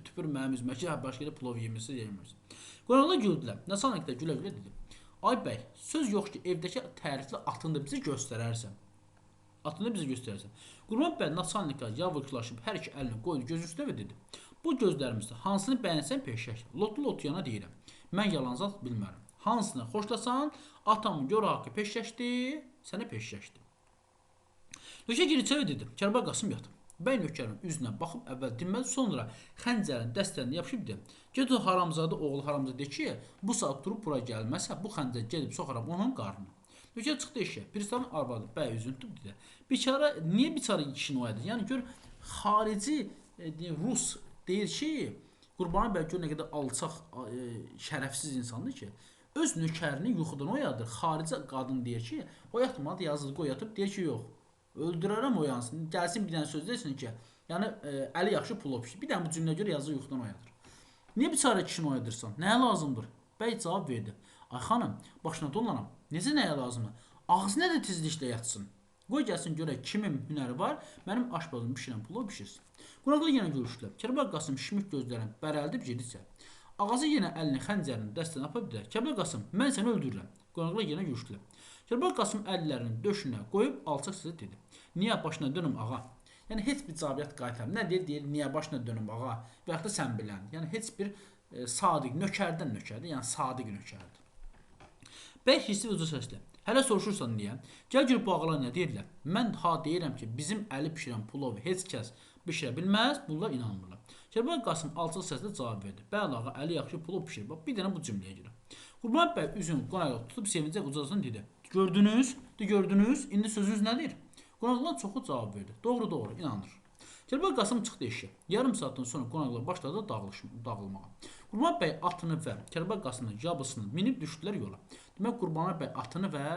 Tüpürün mənim üzümə ki, başqa yerdə plov yemirsiz, yemirsiz. Qonaqlar güldülər. Naçalnik də gülə-gülə dedi. Ay bəy, söz yox ki, evdəki tərifli atını da bizə göstərərsən. Atını bizə göstərərsən. Qurban bəy naçalnika yavıqlaşıb hər iki əlini qoydu göz üstünə və dedi. Bu gözlərimizdə hansını bəyənsən peşək. Lotlu lotuyana deyirəm. Mən yalanzat bilmərəm. Hansını xoşlasan, atamın gör haqqı peşəkdir, sənə peşəkdir. Nökər geri içəri dedi. Kərbəla Qasım yatıb. Bəy nökərin üzünə baxıb əvvəl dinmədi, sonra xəncərin dəstərinə yapışıb dedi. Get o haramzadə oğlu haramzadə de ki, bu saat durub bura gəlməsə, bu xəncər gedib soxaram onun qarnına. Nökər çıxdı eşiyə. Pristavın arvadı bəy üzünü tutub dedi. Biçara, niyə biçara kişini oyadır? Yəni gör, xarici Rus deyir ki, Qurban bəy gör nə qədər alçaq, şərəfsiz insandır ki, öz nökərini yuxudan oyadır. Xarici qadın deyir ki, oyatmadı, yazıldı, qoy yatıb, deyir ki, yox, öldürərəm oyansın, gəlsin bir dənə söz desin ki, yəni əli yaxşı plov pişir. Bir dənə bu cümləyə görə yazıq yuxudan oyadır. Niyə biçara kişini oyadırsan? Nəyə lazımdır? Bəy cavab verdi. Ay xanım, başına dolanam. Necə nəyə lazımdır? Ağzı nə də tezliklə yatsın. Qoy gəlsin görək kimin hünəri var, mənim aşbazım bişirən plov bişirsin. Qonaqlar yenə görüşdülər. Kərbəla Qasım şişmiş gözlərini bərəldib gedikcə. Ağası yenə əlini xəncərini dəstənə aparıb dedi. Kərbəla Qasım, mən səni öldürürəm. Qonaqlar yenə görüşdülər. Kərbəla Qasım əllərini döşünə qoyub alçaq səslə dedi. Niyə başına dönüm ağa? Yəni heç bir cavab qaytarmır. Nə deyir? Deyir, niyə başına dönüm ağa? Və yaxud da sən bilən. Yəni heç bir sadiq nökərdən nökərdir. Yəni sadiq nökərdir. Bəy hissi və uca səslə. Hələ soruşursan niyə? Gəl gör bu ağalar nə deyirlər? Mən ha deyirəm ki, bizim əli bişirən plovu heç kəs bişirə bilməz, bunlar inanmırlar. Kərbəla Qasım alçaq səslə cavab verdi. Bəli ağa, əli yaxşı plov bişirir. Bax, bir dənə bu cümləyə görə. Qurban bəy üzünü qonağa tutub sevincək ucasını dedi. Gördünüz? Gördünüz? İndi sözünüz nədir? Qonaqlar çoxu cavab verdi. Doğru, doğru, inanır. Kərbəla Qasım çıxdı eşiyə. Yarım saatdan sonra qonaqlar başladı dağılmağa. Qurban bəy atını və Kərbəlayı Qasımın yabısını minib düşdülər yola. Demək Qurbanəli bəy atını və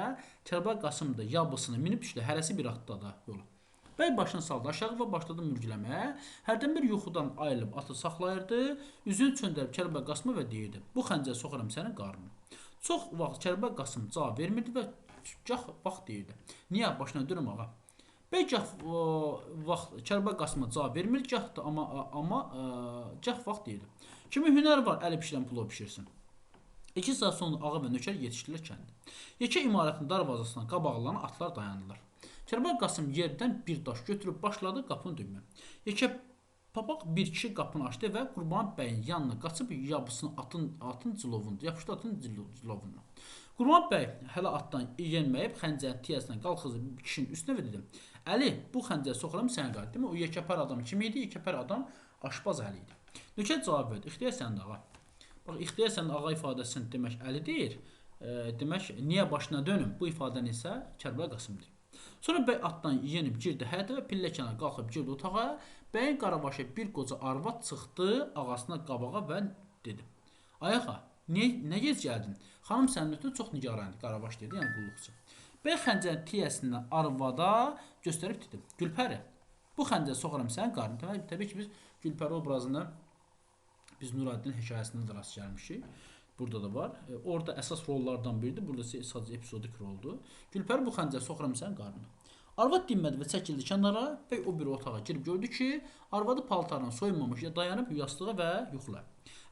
Kərbəlayı Qasım da yabısını minib düşdülər. Hərəsi bir atda da yola. Bəy başını saldı aşağı və başladı mürgüləməyə. Hərdən bir yuxudan ayılıb atı saxlayırdı, üzünü çöndərib Kərbəlayı Qasıma və deyirdi: "Bu xəncəri soxaram sənin qarnına." Çox vaxt Kərbəlayı Qasım cavab vermirdi və gah vaxt deyirdi: "Niyə başına dönüm ağa?" Bəy gah vaxt Kərbəlayı Qasıma cavab vermir, gah da amma gah vaxt deyirdi: "Kimin hünəri var, əli pişirən plov pişirsin." 2 saat sonra ağa və nökər yetişdilər kəndə. Yekə imarətin darvazasından qabaqlarına atlar dayandılar. Kərbəlayı Qasım yerdən bir daş götürüb başladı qapını döyməyə. Yekə papaq bir kişi qapını açdı və Qurban bəyin yanına qaçıb yabısını atın cilovunda, yapışdı atın cilovuna. Qurban bəy hələ atdan yenməyib xəncərin tiyəsindən qalxızıb kişinin üstünə və dedi: "Əli, bu xəncəri soxuram sənin qarnına." Demək o yekəpər adam kim idi? Yekəpər adam aşpaz Əli idi. Nökər cavab verdi: "İxtiyar səndə ağa." Bax, ixtiyar səndə ağa ifadəsini demək Əli deyir. Demək niyə başına dönüm? Bu ifadəni isə Kərbəlayı Qasım deyir. Sonra bəy atdan yenib girdi həyətə və pilləkənə qalxıb girdi otağa. Bəyin qaravaşı bir qoca arvad çıxdı ağasına qabağa və dedi: "Ay ağa, niyə nə gec gəldin? Xanım sənin ötürü çox nigarandır." Qaravaş dedi, yəni qulluqçu. Bəy xəncərin tiyəsindən arvada göstərib dedi: "Gülpəri, bu xəncəri soxaram sənin qarnına." Təbii ki, biz Gülpəri obrazını biz Nuraddin hekayəsində də rast gəlmişik. Burada da var. Orada əsas rollardan biridir. Burada isə sadəcə epizodik roldur. Gülpəri, bu xəncəri soxuram sənin qarnına. Arvad dinmədi və çəkildi kənara. Bəy o bir otağa girib gördü ki, arvadı paltarını soyunmamış ya dayanıb yastığa və yuxular.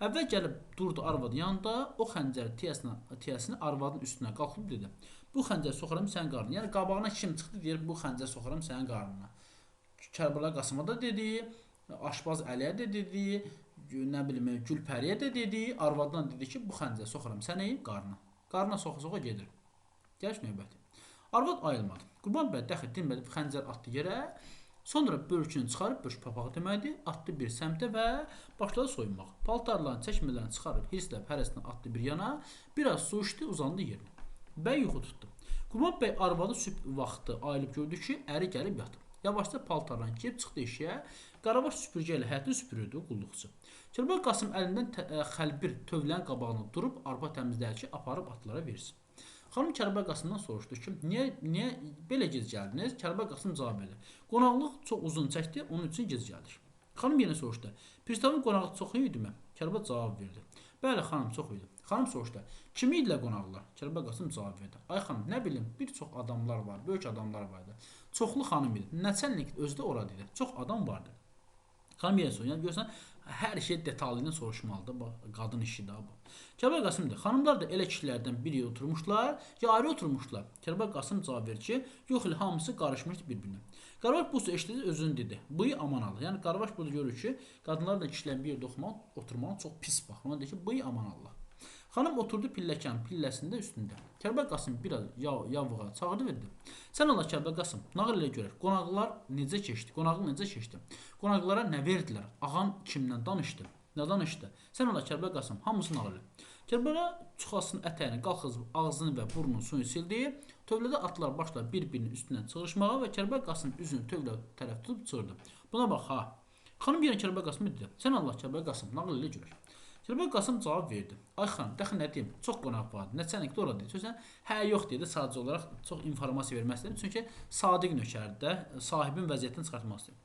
Əvvəl gəlib durdu arvadın yanında, o xəncəri tiyəsini arvadın üstünə qalxıb dedi: "Bu xəncəri soxuram sənin qarnına." Yəni qabağına kim çıxdı deyir: "Bu xəncəri soxuram sənin qarnına." Kərbəlayı Qasıma da dedi, aşpaz Əliyə də dedi, nə bilim Gülpəriyə də dedi, arvaddan dedi ki, bu xəncəri soxuram sənin qarnına. Qarnına soxa-soxa gedir. Gəliş növbəti. Arvad ayılmadı. Qurban bəy dəxi dinmədi, xəncər atdı yerə. Sonra börkünü çıxarıb, börk papağı deməkdir, atdı bir səmtə və başladı soyunmağa. Paltarlarını, çəkmələrini çıxarıb, hirslə hərəsini atdı bir yana, biraz su içdi, uzandı yerinə. Bəy yuxu tutdu. Qurban bəy arvadı sübh vaxtı ayılıb gördü ki, əri gəlib yatıb. Yavaşca paltarlarını geyib çıxdı eşiyə. Qaravaş süpürgə ilə həyəti süpürürdü qulluqçu. Kərbəlayı Qasım əlindən xəlbir tövlənin qabağına durub arpa təmizləyir ki, aparıb atlara versin. Xanım Kərbəlayı Qasımdan soruşdu ki, niyə belə gec gəldiniz? Kərbəlayı Qasım cavab verdi: "Qonaqlıq çox uzun çəkdi, onun üçün gec gəldik." Xanım yenə soruşdu: "Pristavın qonağı çox idimi?" Kərbəlayı cavab verdi: "Bəli xanım, çox idi." Xanım soruşdu: "Kim idilər qonaqlar?" Kərbəlayı Qasım cavab verdi: "Ay xanım, nə bilim, bir çox adamlar var, böyük adamlar vardı. Çoxlu xanım idi. Nəçənlik özü də orada idi. Çox adam vardı." Xanım yenə soruşdu. Yəni görürsən, hər şey detallı ilə soruşmalıdır. Bax, qadın işi də bu. Kərbəlayı Qasım dedi: "Xanımlar da elə kişilərdən bir yerə oturmuşlar, ya ayrı oturmuşlar?" Kərbəlayı Qasım cavab verdi ki, yox elə hamısı qarışmışdı bir-birinə. Qaravaş bu sözü eşitdi, özünü dedi: "Bıy aman Allah." Yəni Qaravaş burada görür ki, qadınlarla kişilərin bir yerdə oturmaq çox pis bax. Ona deyir ki, bıy aman Allah. Xanım oturdu pilləkənin pilləsində üstündə. Kərbəlayı Qasım biraz yavuğa çağırdı və dedi: "Sən Allah Kərbəlayı Qasım, nağıl elə görək. Qonaqlar necə keçdi? Qonaqlıq necə keçdi? Qonaqlara nə verdilər? Ağam kimdən danışdı? Nə danışdı? Sən Allah Kərbəlayı Qasım, hamısını nağıl elə." Kərbəlayı çuxasının ətəyini qalxızıb ağzını və burnunun suyunu sildi. Tövlədə atlar başladı bir-birinin üstündən çığırışmağa və Kərbəlayı Qasım üzünü tövlə tərəf tutub çığırdı: "Buna bax ha." Xanım yenə Kərbəlayı Qasımı dedi: "Sən Allah Kərbəlayı Qasım, nağıl elə görək." Kərbəlayı Qasım cavab verdi: "Ay xanım, dəxi nə deyim, çox qonaq vardı, nəçənik də orada dedi." Sözən, hə, yox dedi, sadəcə olaraq çox informasiya vermək istədim. Çünki sadiq nökərdir də, sahibin vəziyyətini çıxartmaq istəyir.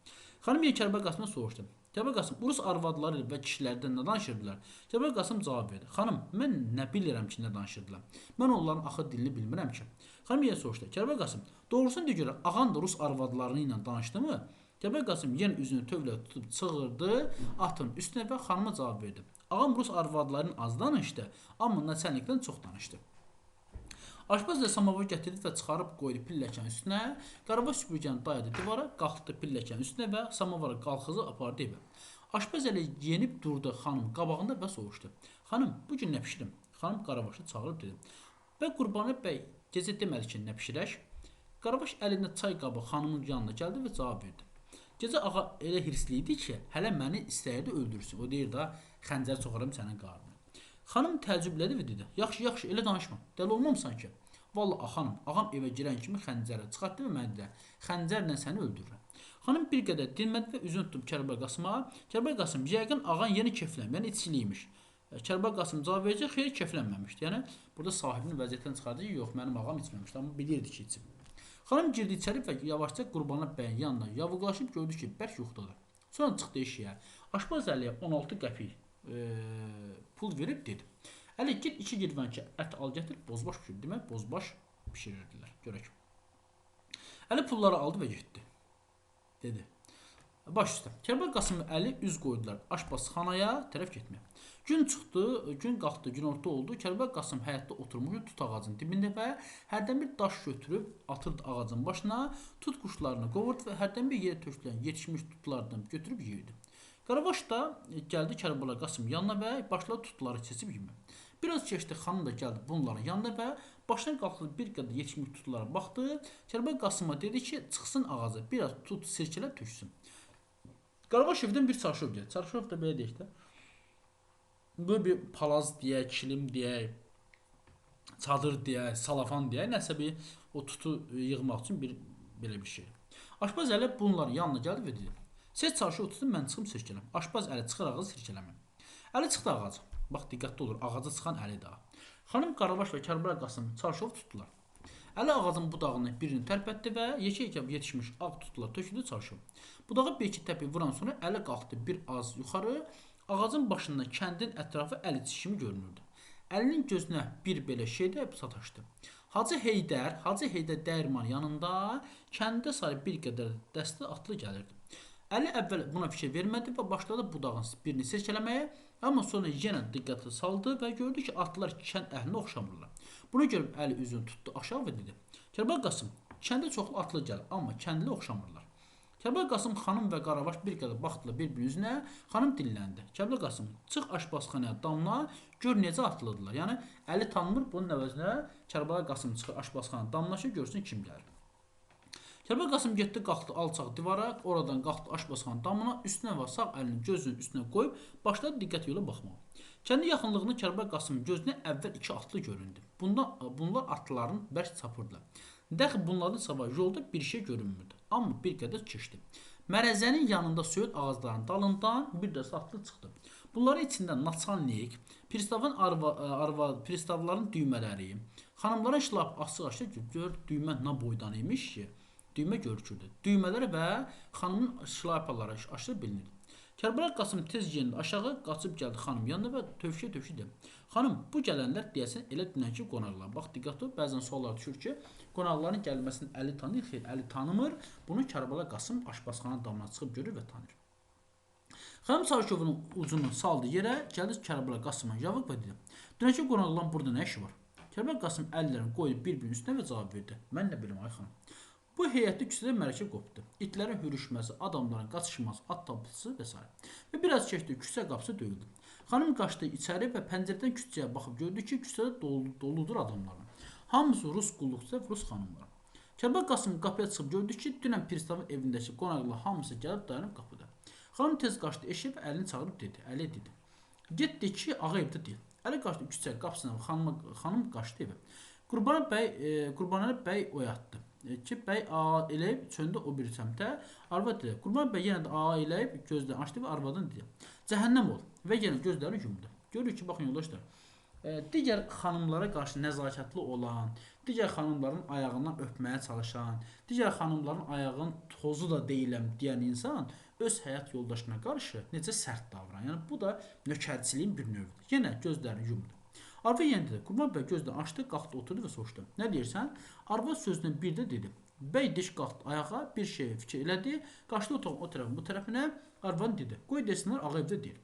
Xanım yenə Kərbəlayı Qasımdan soruşdu: "Kərbəlayı Qasım, rus arvadları və kişilərdən nə danışırdılar?" Kərbəlayı Qasım cavab verdi: "Xanım, mən nə bilirəm ki, nə danışırdılar? Mən onların axı dilini bilmirəm ki." Xanım yenə soruşdu: "Kərbəlayı Qasım, doğrusunu de görək, ağan da rus arvadları ilə danışdı mı?" Kərbəlayı Qasım yenə üzünü tövlə tutub çığırdı atın üstünə və xanıma cavab verdi: "Ağam rus arvadlarının az danışdı, amma nəçənlikdən çox danışdı." Aşpaz da samovar gətirdi və çıxarıb qoydu pilləkənin üstünə. Qaravaş süpürgəni dayadı divara, qalxdı pilləkənin üstünə və samovara qalxızı apardı evə. Aşpaz elə yenib durdu xanım qabağında və soruşdu: "Xanım, bu gün nə pişirim?" Xanım Qaravaşı çağırıb dedi: "Və Qurbanəli bəy gecə demədi ki, nə pişirək?" Qaravaş əlində çay qabı xanımın yanına gəldi və cavab verdi: "Gecə ağa elə hirsli idi ki, hələ məni istəyirdi öldürsün. O deyir da, xəncər soxaram sənin qarnına." Xanım təəccüblədi və dedi: "Yaxşı, yaxşı, elə danışma. Dəli olmamısan ki?" "Vallahi xanım, ağam evə girən kimi xəncəri çıxartdı və mənə dedi: xəncərlə səni öldürürəm." Xanım bir qədər dinmədi və üzünü tutub Kərbəlayı Qasıma. Kərbəlayı Qasım, yəqin ağan yeni keflənib, yəni içkiliymiş. Kərbəlayı Qasım cavab verəcək, xeyr, keflənməmişdi. Yəni burada sahibinin vəziyyətdən çıxardı ki, yox, mənim ağam içməmişdi, amma bilirdi ki, içib. Xanım girdi içəri və yavaşca Qurbanəli bəyin yanına yavuqlaşıb gördü ki, bərk yuxudadır. Sonra çıxdı eşiyə. Aşpaz Əliyə 16 qəpik pul verib dedi: Əli, get 2 girvənkə ət al gətir, bozbaş bişir. Demək, bozbaş bişirirdilər. Görək. Əli pulları aldı və getdi. Dedi: Baş üstə. Kərbəlayı Qasım və Əli üz qoydular aşpazxanaya tərəf getməyə. Gün çıxdı, gün qalxdı, günorta oldu. Kərbəlayı Qasım həyətdə oturmuşdu tut ağacının dibində və hərdən bir daş götürüb atırdı ağacın başına, tut quşlarını qovurdu və hərdən bir yerə tökülən yetişmiş tutlardan götürüb yeyirdi. Qaravaş da gəldi Kərbəlayı Qasım yanına və başladı tutları seçib yeməyə. Biraz keçdi, xanım da gəldi bunların yanına və başına qalxdı bir qədər yetişmiş tutlara baxdı. Kərbəlayı Qasıma dedi ki, çıxsın ağaca, biraz tut sirkələ töksün. Qaravaş evdən bir çarşov gəldi. Çarşov da belə deyək də, böyle bir palaz deyək, kilim deyək, çadır deyək, salafan deyək, nəsə bir o tutu yığmaq üçün bir belə bir şey. Aşpaz Əli bunların yanına gəldi və dedi: Siz çarşov tutun, mən çıxım sirkələm. Aşpaz Əli çıxır ağacı sirkələmə. Əli çıxdı ağaca. Bax, diqqətli olur, ağaca çıxan Əli daha. Xanım, Qaravaş və Kərbəlayı Qasım çarşov tutdular. Əli ağacın budağını birini tərpətdi və yekə-yekə yetişmiş ağ tutdular, töküldü çarşov. Budağı bir-iki təpik vuran sonra Əli qalxdı bir az yuxarı. Ağacın başından kəndin ətrafı əl içi kimi görünürdü. Əlinin gözünə bir belə şey də sataşdı. Hacı Heydər dəyirman yanında kəndə sarı bir qədər dəstə atlı gəlirdi. Əli əvvəl buna fikir vermədi və başladı budağın birini sirkələməyə, amma sonra yenə diqqəti saldı və gördü ki, atlılar kənd əhlinə oxşamırlar. Bunu görüb Əli üzünü tutdu aşağı və dedi: Kərbəlayı Qasım, kəndə çoxlu atlı gəlir, amma kəndli oxşamırlar. Kərbəlayı Qasım, xanım və Qaravaş bir qədər baxdılar bir-birinin üzünə. Xanım dilləndi: Kərbəlayı Qasım, çıx aşpazxanaya damla, gör necə atlıdırlar. Yəni Əli tanımır, bunun əvəzinə Kərbəlayı Qasım çıxır aşpazxanaya damla ki, görsün kim gəlir. Kərbəlayı Qasım getdi, qalxdı alçaq divara, oradan qalxdı aşpazxana damına, üstünə və sağ əlini gözünün üstünə qoyub başladı diqqət yola baxmağa. Kəndin yaxınlığında Kərbəlayı Qasımın gözünə əvvəl iki atlı göründü. Bunlar atlıların bərk çapırdılar. Dəxi bunlardan sabah yolda bir şey görünmürdü. Amma bir qədər keçdi. Mərəzənin yanında söyüd ağaclarının dalından bir dəstə atlı çıxdı. Bunların içində naçalnik, pristavların düymələri, xanımların şlap açıq-aşkar gör düymə nə boydan imiş ki, düymə görükürdü. Düymələri və xanımın şlapaları aşırı bilinirdi. Kərbəlayı Qasım tez yendi aşağı, qaçıb gəldi xanım yanına və tövşə-tövşə dedi: Xanım, bu gələnlər deyəsən elə dünənki qonaqlar. Bax, diqqət ol, bəzən suallar düşür ki, qonaqların gəlməsini Əli tanıyır, xeyr, Əli tanımır. Bunu Kərbəlayı Qasım aşpazxana damına çıxıb görür və tanıyır. Xanım çarşovunun ucunu saldı yerə, gəldi Kərbəlayı Qasımın yavıq və dedi: Dünənki qonaqların burada nə işi var? Kərbəlayı Qasım əllərini qoydu bir-birinin üstünə və cavab verdi: Mən nə bilim, ay xanım. Bu heyətli küçədə mərəkə qopdu. İtlərin hürüşməsi, adamların qaçışması, at tapıltısı və s. Və biraz keçdi, küçə qapısı döyüldü. Xanım qaçdı içəri və pəncərədən küçəyə baxıb gördü ki, küçədə doludur adamların. Hamısı rus qulluqçusu və rus xanımları. Kərbəlayı Qasım qapıya çıxıb gördü ki, dünən pristavın evindəki qonaqlar hamısı gəlib dayanıb qapıda. Xanım tez qaçdı eşiyə və əlini çağırıb dedi. Əli dedi: Getdi ki, ağa evdə deyil. Əli qaçdı küçə qapısına, xanım qaçdı evə. Qurbanəli bəy oyatdı ki, bəy a eləyib çöndü o bir səmtə. Arvad dedi. Qurban bəy yenə də a eləyib gözlərini açdı və arvadın dedi: Cəhənnəm ol, və yenə gözlərini yumdu. Görürük ki, baxın yoldaşlar, digər xanımlara qarşı nəzakətli olan, digər xanımların ayağından öpməyə çalışan, digər xanımların ayağının tozu da deyiləm deyən insan öz həyat yoldaşına qarşı necə sərt davranır. Yəni bu da nökərçiliyin bir növüdür. Yenə gözlərini yumdu. Arvad yenə dedi. Qurban bəy gözlərini açdı, qalxdı, oturdu və soruşdu: Nə deyirsən? Arvad sözünü bir də dedi. Bəy diş qalxdı ayağa, bir şey fikir elədi, qaçdı otağın o tərəfin bu tərəfinə. Arvad dedi: Qoy desinlər, ağa evdə deyil.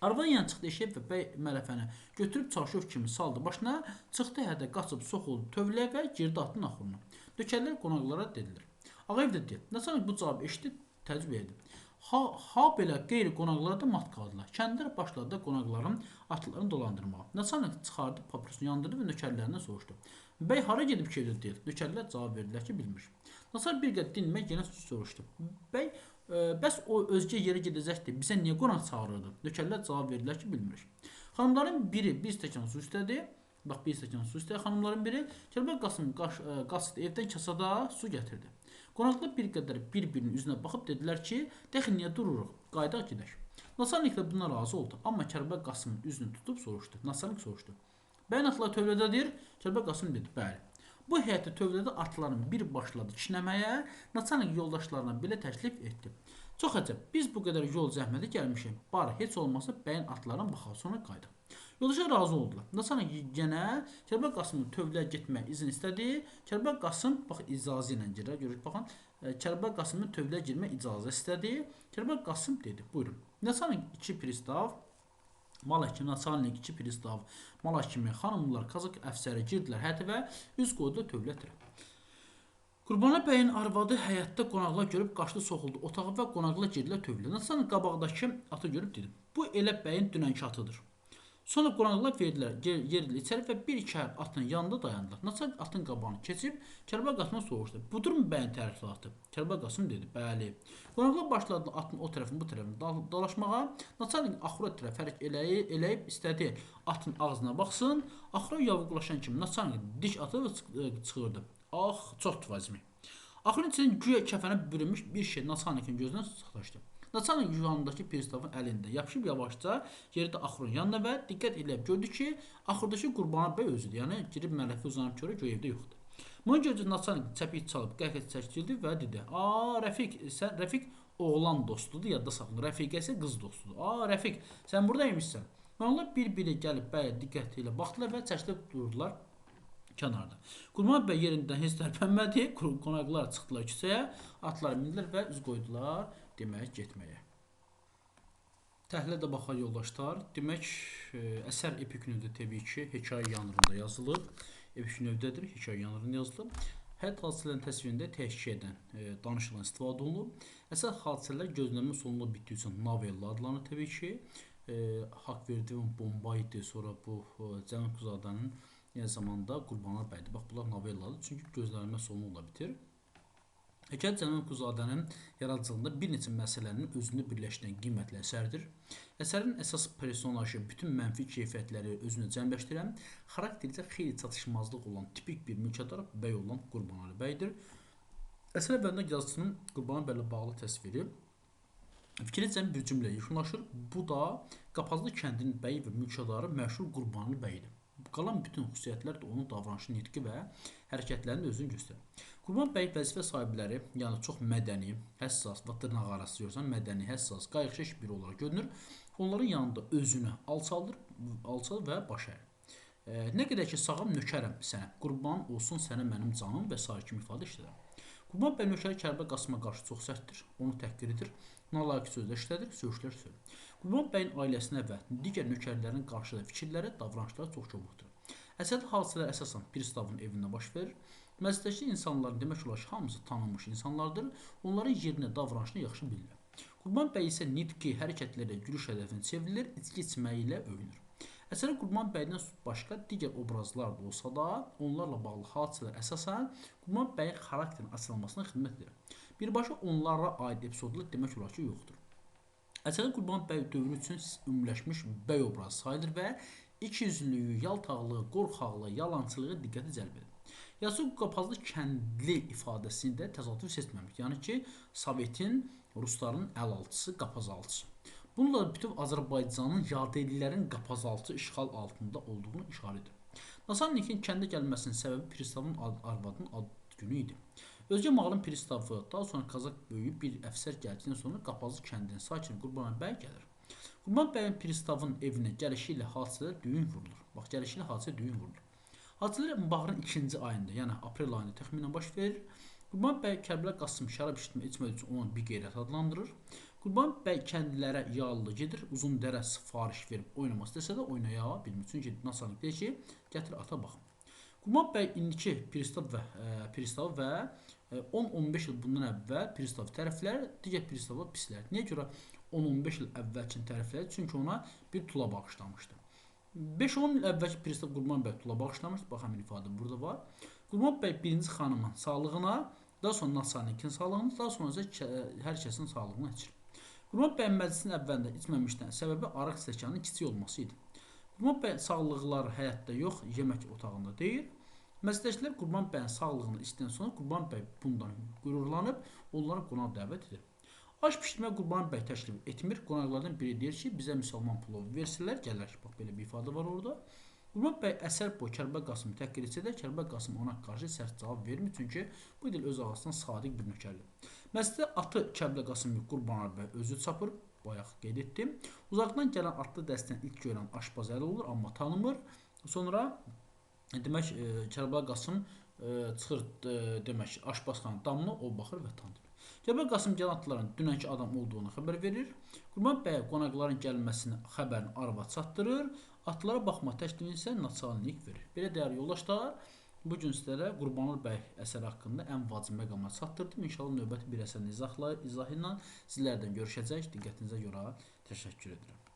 Arvad yenə çıxdı eşiyə və bəy mələfəni götürüb çarşov kimi saldı başına, çıxdı həyətə, qaçıb soxuldu tövləyə və girdi atın axuruna. Nökərlər qonaqlara dedilər: Ağa evdə deyil. Naçalnik bu cavabı eşitdi, təəccüb etdi. Ha belə qeyri qonaqlara da mat qaldılar. Kəndlər başladı da qonaqların atlarını dolandırmağa. Naçalnik çıxardı, papirosunu yandırdı və nökərlərindən soruşdu: Bəy hara gedib ki evdə deyil? Nökərlər cavab verdilər ki, bilmir. Naçalnik bir qədər dinmək yenə soruşdu: Bəy, bəs o özgə yerə gedəcəkdi, bizə niyə qonaq çağırırdı? Nökərlər cavab verdilər ki, bilmir. Xanımların biri bir stəkan su istədi. Bax, bir stəkan su istədi xanımların biri. Kərbəlayı Qasım qaçdı evdən kasada su gətirdi. Qonaqlar bir qədər bir-birinin üzünə baxıb dedilər ki, dəxi niyə dururuq, qayıdaq gedək. Naçalnik də buna razı oldu. Amma Kərbəlayı Qasımın üzünü tutub soruşdu. Naçalnik soruşdu. Bəyin atları tövlədədir? Kərbəlayı Qasım dedi, bəli. Bu heyəti tövlədə atların bir başladı kişnəməyə, naçalnik yoldaşlarına belə təklif etdi. Çox əcəb, biz bu qədər yol zəhməti gəlmişik. Bari heç olmasa bəyin atlarına baxaq, sonra qayıdaq. Yoldaşlar razı oldular. Naçalnik yenə Kərbəlayı Qasımın tövləyə getməyə izin istədi. Kərbəlayı Qasım bax icazə ilə girir. Görürük, baxın. Kərbəlayı Qasımın tövləyə girməyə icazə istədi. Kərbəlayı Qasım dedi, buyurun. Naçalnik iki pristav, mal həkimi, naçalnik iki pristav, mal həkimi, xanımlar, kazak əfsəri girdilər həyətə və üz qoydular tövlə tərəf. Qurbanəli bəyin arvadı həyətdə qonaqlar görüb qaçdı, soxuldu otağa və qonaqlar girdilər tövləyə. Naçalnik qabaqdakı atı görüb dedi, bu elə bəyin dünənki atıdır. Sonra qonaqlar verdilər, yeridilər içəri və bir iki ər atın yanında dayandılar. Naçalnik atın qabağını keçib Kərbəlayı Qasımdan soruşdu, budurmu bəyin tərifli atı? Kərbəlayı Qasım dedi, bəli. Qonaqlar başladılar atın o tərəfini bu tərəfini dalaşmağa. Naçalnik axura tərəf hərəkət eləyib istədi atın ağzına baxsın. Axura yavuqlaşan kimi naçalnik dik atı və çıxırdı. Ax, çox tuvazmi. Axırın içində güya kəfənə bürünmüş bir şey naçalnikin gözünə sataşdı. Naçalnik yanındakı pristavın əlində yapışıb yavaşca yerdə axurun yanına və diqqət eləyib gördü ki, axurdakı Qurbanəli bəy özüdür. Yəni girib mələfə uzanıb görür, göy evdə yoxdur. Bunu görcə naçalnik çəpik çalıb qəhqəhə çəkildi və dedi: "A, Rəfiq, sən Rəfiq oğlan dostudur, yadda saxla. Rəfiqə isə qız dostudur. A, Rəfiq, sən buradaymışsan." Onlar bir-biri gəlib bəyə diqqət ilə baxdılar və çəkilib durdular kənarda. Qurbanəli bəy yerindən heç tərpənmədi. Qonaqlar çıxdılar küçəyə, atlara mindilər və üz qoydular demək getməyə. Təhlilə də baxaq yoldaşlar. Demək, əsər epik növdə təbii ki, hekayə janrında yazılıb. Epik növdədir, hekayə janrında yazılıb. Həyat hadisələrinin təsvirində təhkik edən danışıqdan istifadə olunub. Əsər hadisələr gözlənmə sonunda bitdiyi üçün novella adlanır təbii ki. Haqverdiyev bomba idi, sonra bu Cəmil Quzadənin eyni zamanda Qurbanəli bəydir. Bax, bunlar novelladır, çünki gözlənilmə sonluqla bitir. Hekayə Cəmil Quzadənin yaradıcılığında bir neçə məsələnin özündə birləşdirən qiymətli əsərdir. Əsərin əsas personajı bütün mənfi keyfiyyətləri özünə cəmləşdirən, xaraktercə xeyli çatışmazlıq olan tipik bir mülkədar bəy olan Qurbanəli bəydir. Əsər əvvəlində yazıçının Qurbanəli bəylə bağlı təsviri fikri cəm bir cümlə yekunlaşır. Bu da Qapazlı kəndinin bəyi və mülkədarı məşhur Qurbanəli bəydir. Qalan bütün xüsusiyyətlər də onun davranışı, nitqi və hərəkətlərində özünü göstərir. Qurban bəy vəzifə sahibləri, yəni çox mədəni, həssas və dırnaq arası görürsən, mədəni, həssas, qayğıkeş biri olaraq görünür. Onların yanında özünü alçaldır, alçalır və baş əyir. Nə qədər ki sağam nökərəm sənə, qurban olsun sənə mənim canım və sair kimi ifadə işlədir. Qurban bəy nökəri Kərbəlayı Qasıma qarşı çox sərtdir, onu təhqir edir, nalayiq sözlər işlədir, söyüşlər söyür. Qurban bəyin ailəsinə və digər nökərlərin qarşı da fikirləri, davranışları çox kobuddur. Əsərdə hadisələr əsasən pristavın evində baş verir. Məclisdəki insanların demək olar ki, hamısı tanınmış insanlardır. Onların yerinə, davranışını yaxşı bilirlər. Qurban bəy isə nitqi, hərəkətlərlə gülüş hədəfinə çevrilir, içki içməyi ilə övünür. Əsərdə Qurban bəydən başqa digər obrazlar da olsa da, onlarla bağlı hadisələr əsasən Qurban bəyin xarakterinin açılmasına xidmət edir. Birbaşa onlara aid epizodlar demək olar ki, yoxdur. Əsərdə Qurban bəy dövrü üçün ümumiləşmiş bəy obrazı sayılır və ikiyüzlülüyü, yaltaqlığı, qorxaqlığı, yalançılığı diqqəti cəlb edir. Yazıcı Qapazlı kəndli ifadəsini də təsadüf seçməmiş. Yəni ki, Sovetin, Rusların əlaltısı, qapazaltısı. Bununla bütün Azərbaycanın yadellilərin qapazaltı işğal altında olduğunu işarə edir. Naçalnikin kəndə gəlməsinin səbəbi pristavın arvadının ad günü idi. Özgə mağarın pristavı, daha sonra Kazak böyüyü bir əfsər gəldikdən sonra Qapazlı kəndinin sakini Qurbanəli bəy gəlir. Qurban bəyin pristavın evinə gəlişi ilə hadisələr düyün vurulur. Bax, gəlişi ilə hadisə düyün vurulur. Hadisələr baharın ikinci ayında, yəni aprel ayında təxminən baş verir. Qurban bəy Kərbəlayı Qasım şərab içmək üçün onu bir qeyrət adlandırır. Qurban bəy kəndlərə yallı gedir, uzun dərə sifariş verib oynamaq istəsə də oynaya bilmir. Çünki naçalnik deyir ki, gətir ata bax. Qurban bəy indiki pristav və 10-15 il bundan əvvəl pristav tərəflər, digər pristavlar pislər. Niyə görə 10-15 il əvvəlkin tərəflər? Çünki ona bir tula bağışlamışdı. 5-10 il əvvəlki pristav Qurban bəy tula bağışlamışdı. Bax, həmin ifadə burada var. Qurban bəy birinci xanımın sağlığına, daha sonra naçalnikin sağlığına, daha sonra isə hər kəsin sağlığına içir. Qurban bəy məclisin əvvəlində içməmişdən səbəbi araq stəkanının kiçik olması idi. Qurban bəy sağlıqları həyatda yox, yemək otağında deyil. Məclisdəkilər Qurban bəyin sağlığını içdikdən sonra Qurban bəy bundan qürurlanıb, onlara qonaq dəvət edir. Aş bişirməyə Qurban bəy təklif etmir. Qonaqlardan biri deyir ki, bizə müsəlman plovu versələr gələr. Bax, belə bir ifadə var orada. Qurban bəy əsər boyu Kərbəlayı Qasımı təhqir etsə də Kərbəlayı Qasım ona qarşı sərt cavab vermir. Çünki bu dil öz ağasından sadiq bir nökərdir. Məsələn, atı Kərbəlayı Qasım Qurbanəli bəy özü çapır. Bayaq qeyd etdim. Uzaqdan gələn atlı dəstəni ilk görən aşpaz Əli olur, amma tanımır. Sonra demək Kərbəlayı Qasım çıxır demək aşpazxananın damına, o baxır və tanıyır. Kərbəlayı Qasım gələn atlıların dünənki adam olduğunu xəbər verir. Qurban bəy qonaqların gəlməsini xəbərini arvad çatdırır. Atlara baxma təklifini isə naçalnik verir. Belə dəyərli yoldaşlar, bu gün sizlərə Qurbanəli bəy əsəri haqqında ən vacib məqamları çatdırdım. İnşallah növbəti bir əsərin izahı ilə sizlərdən görüşəcək. Diqqətinizə görə təşəkkür edirəm.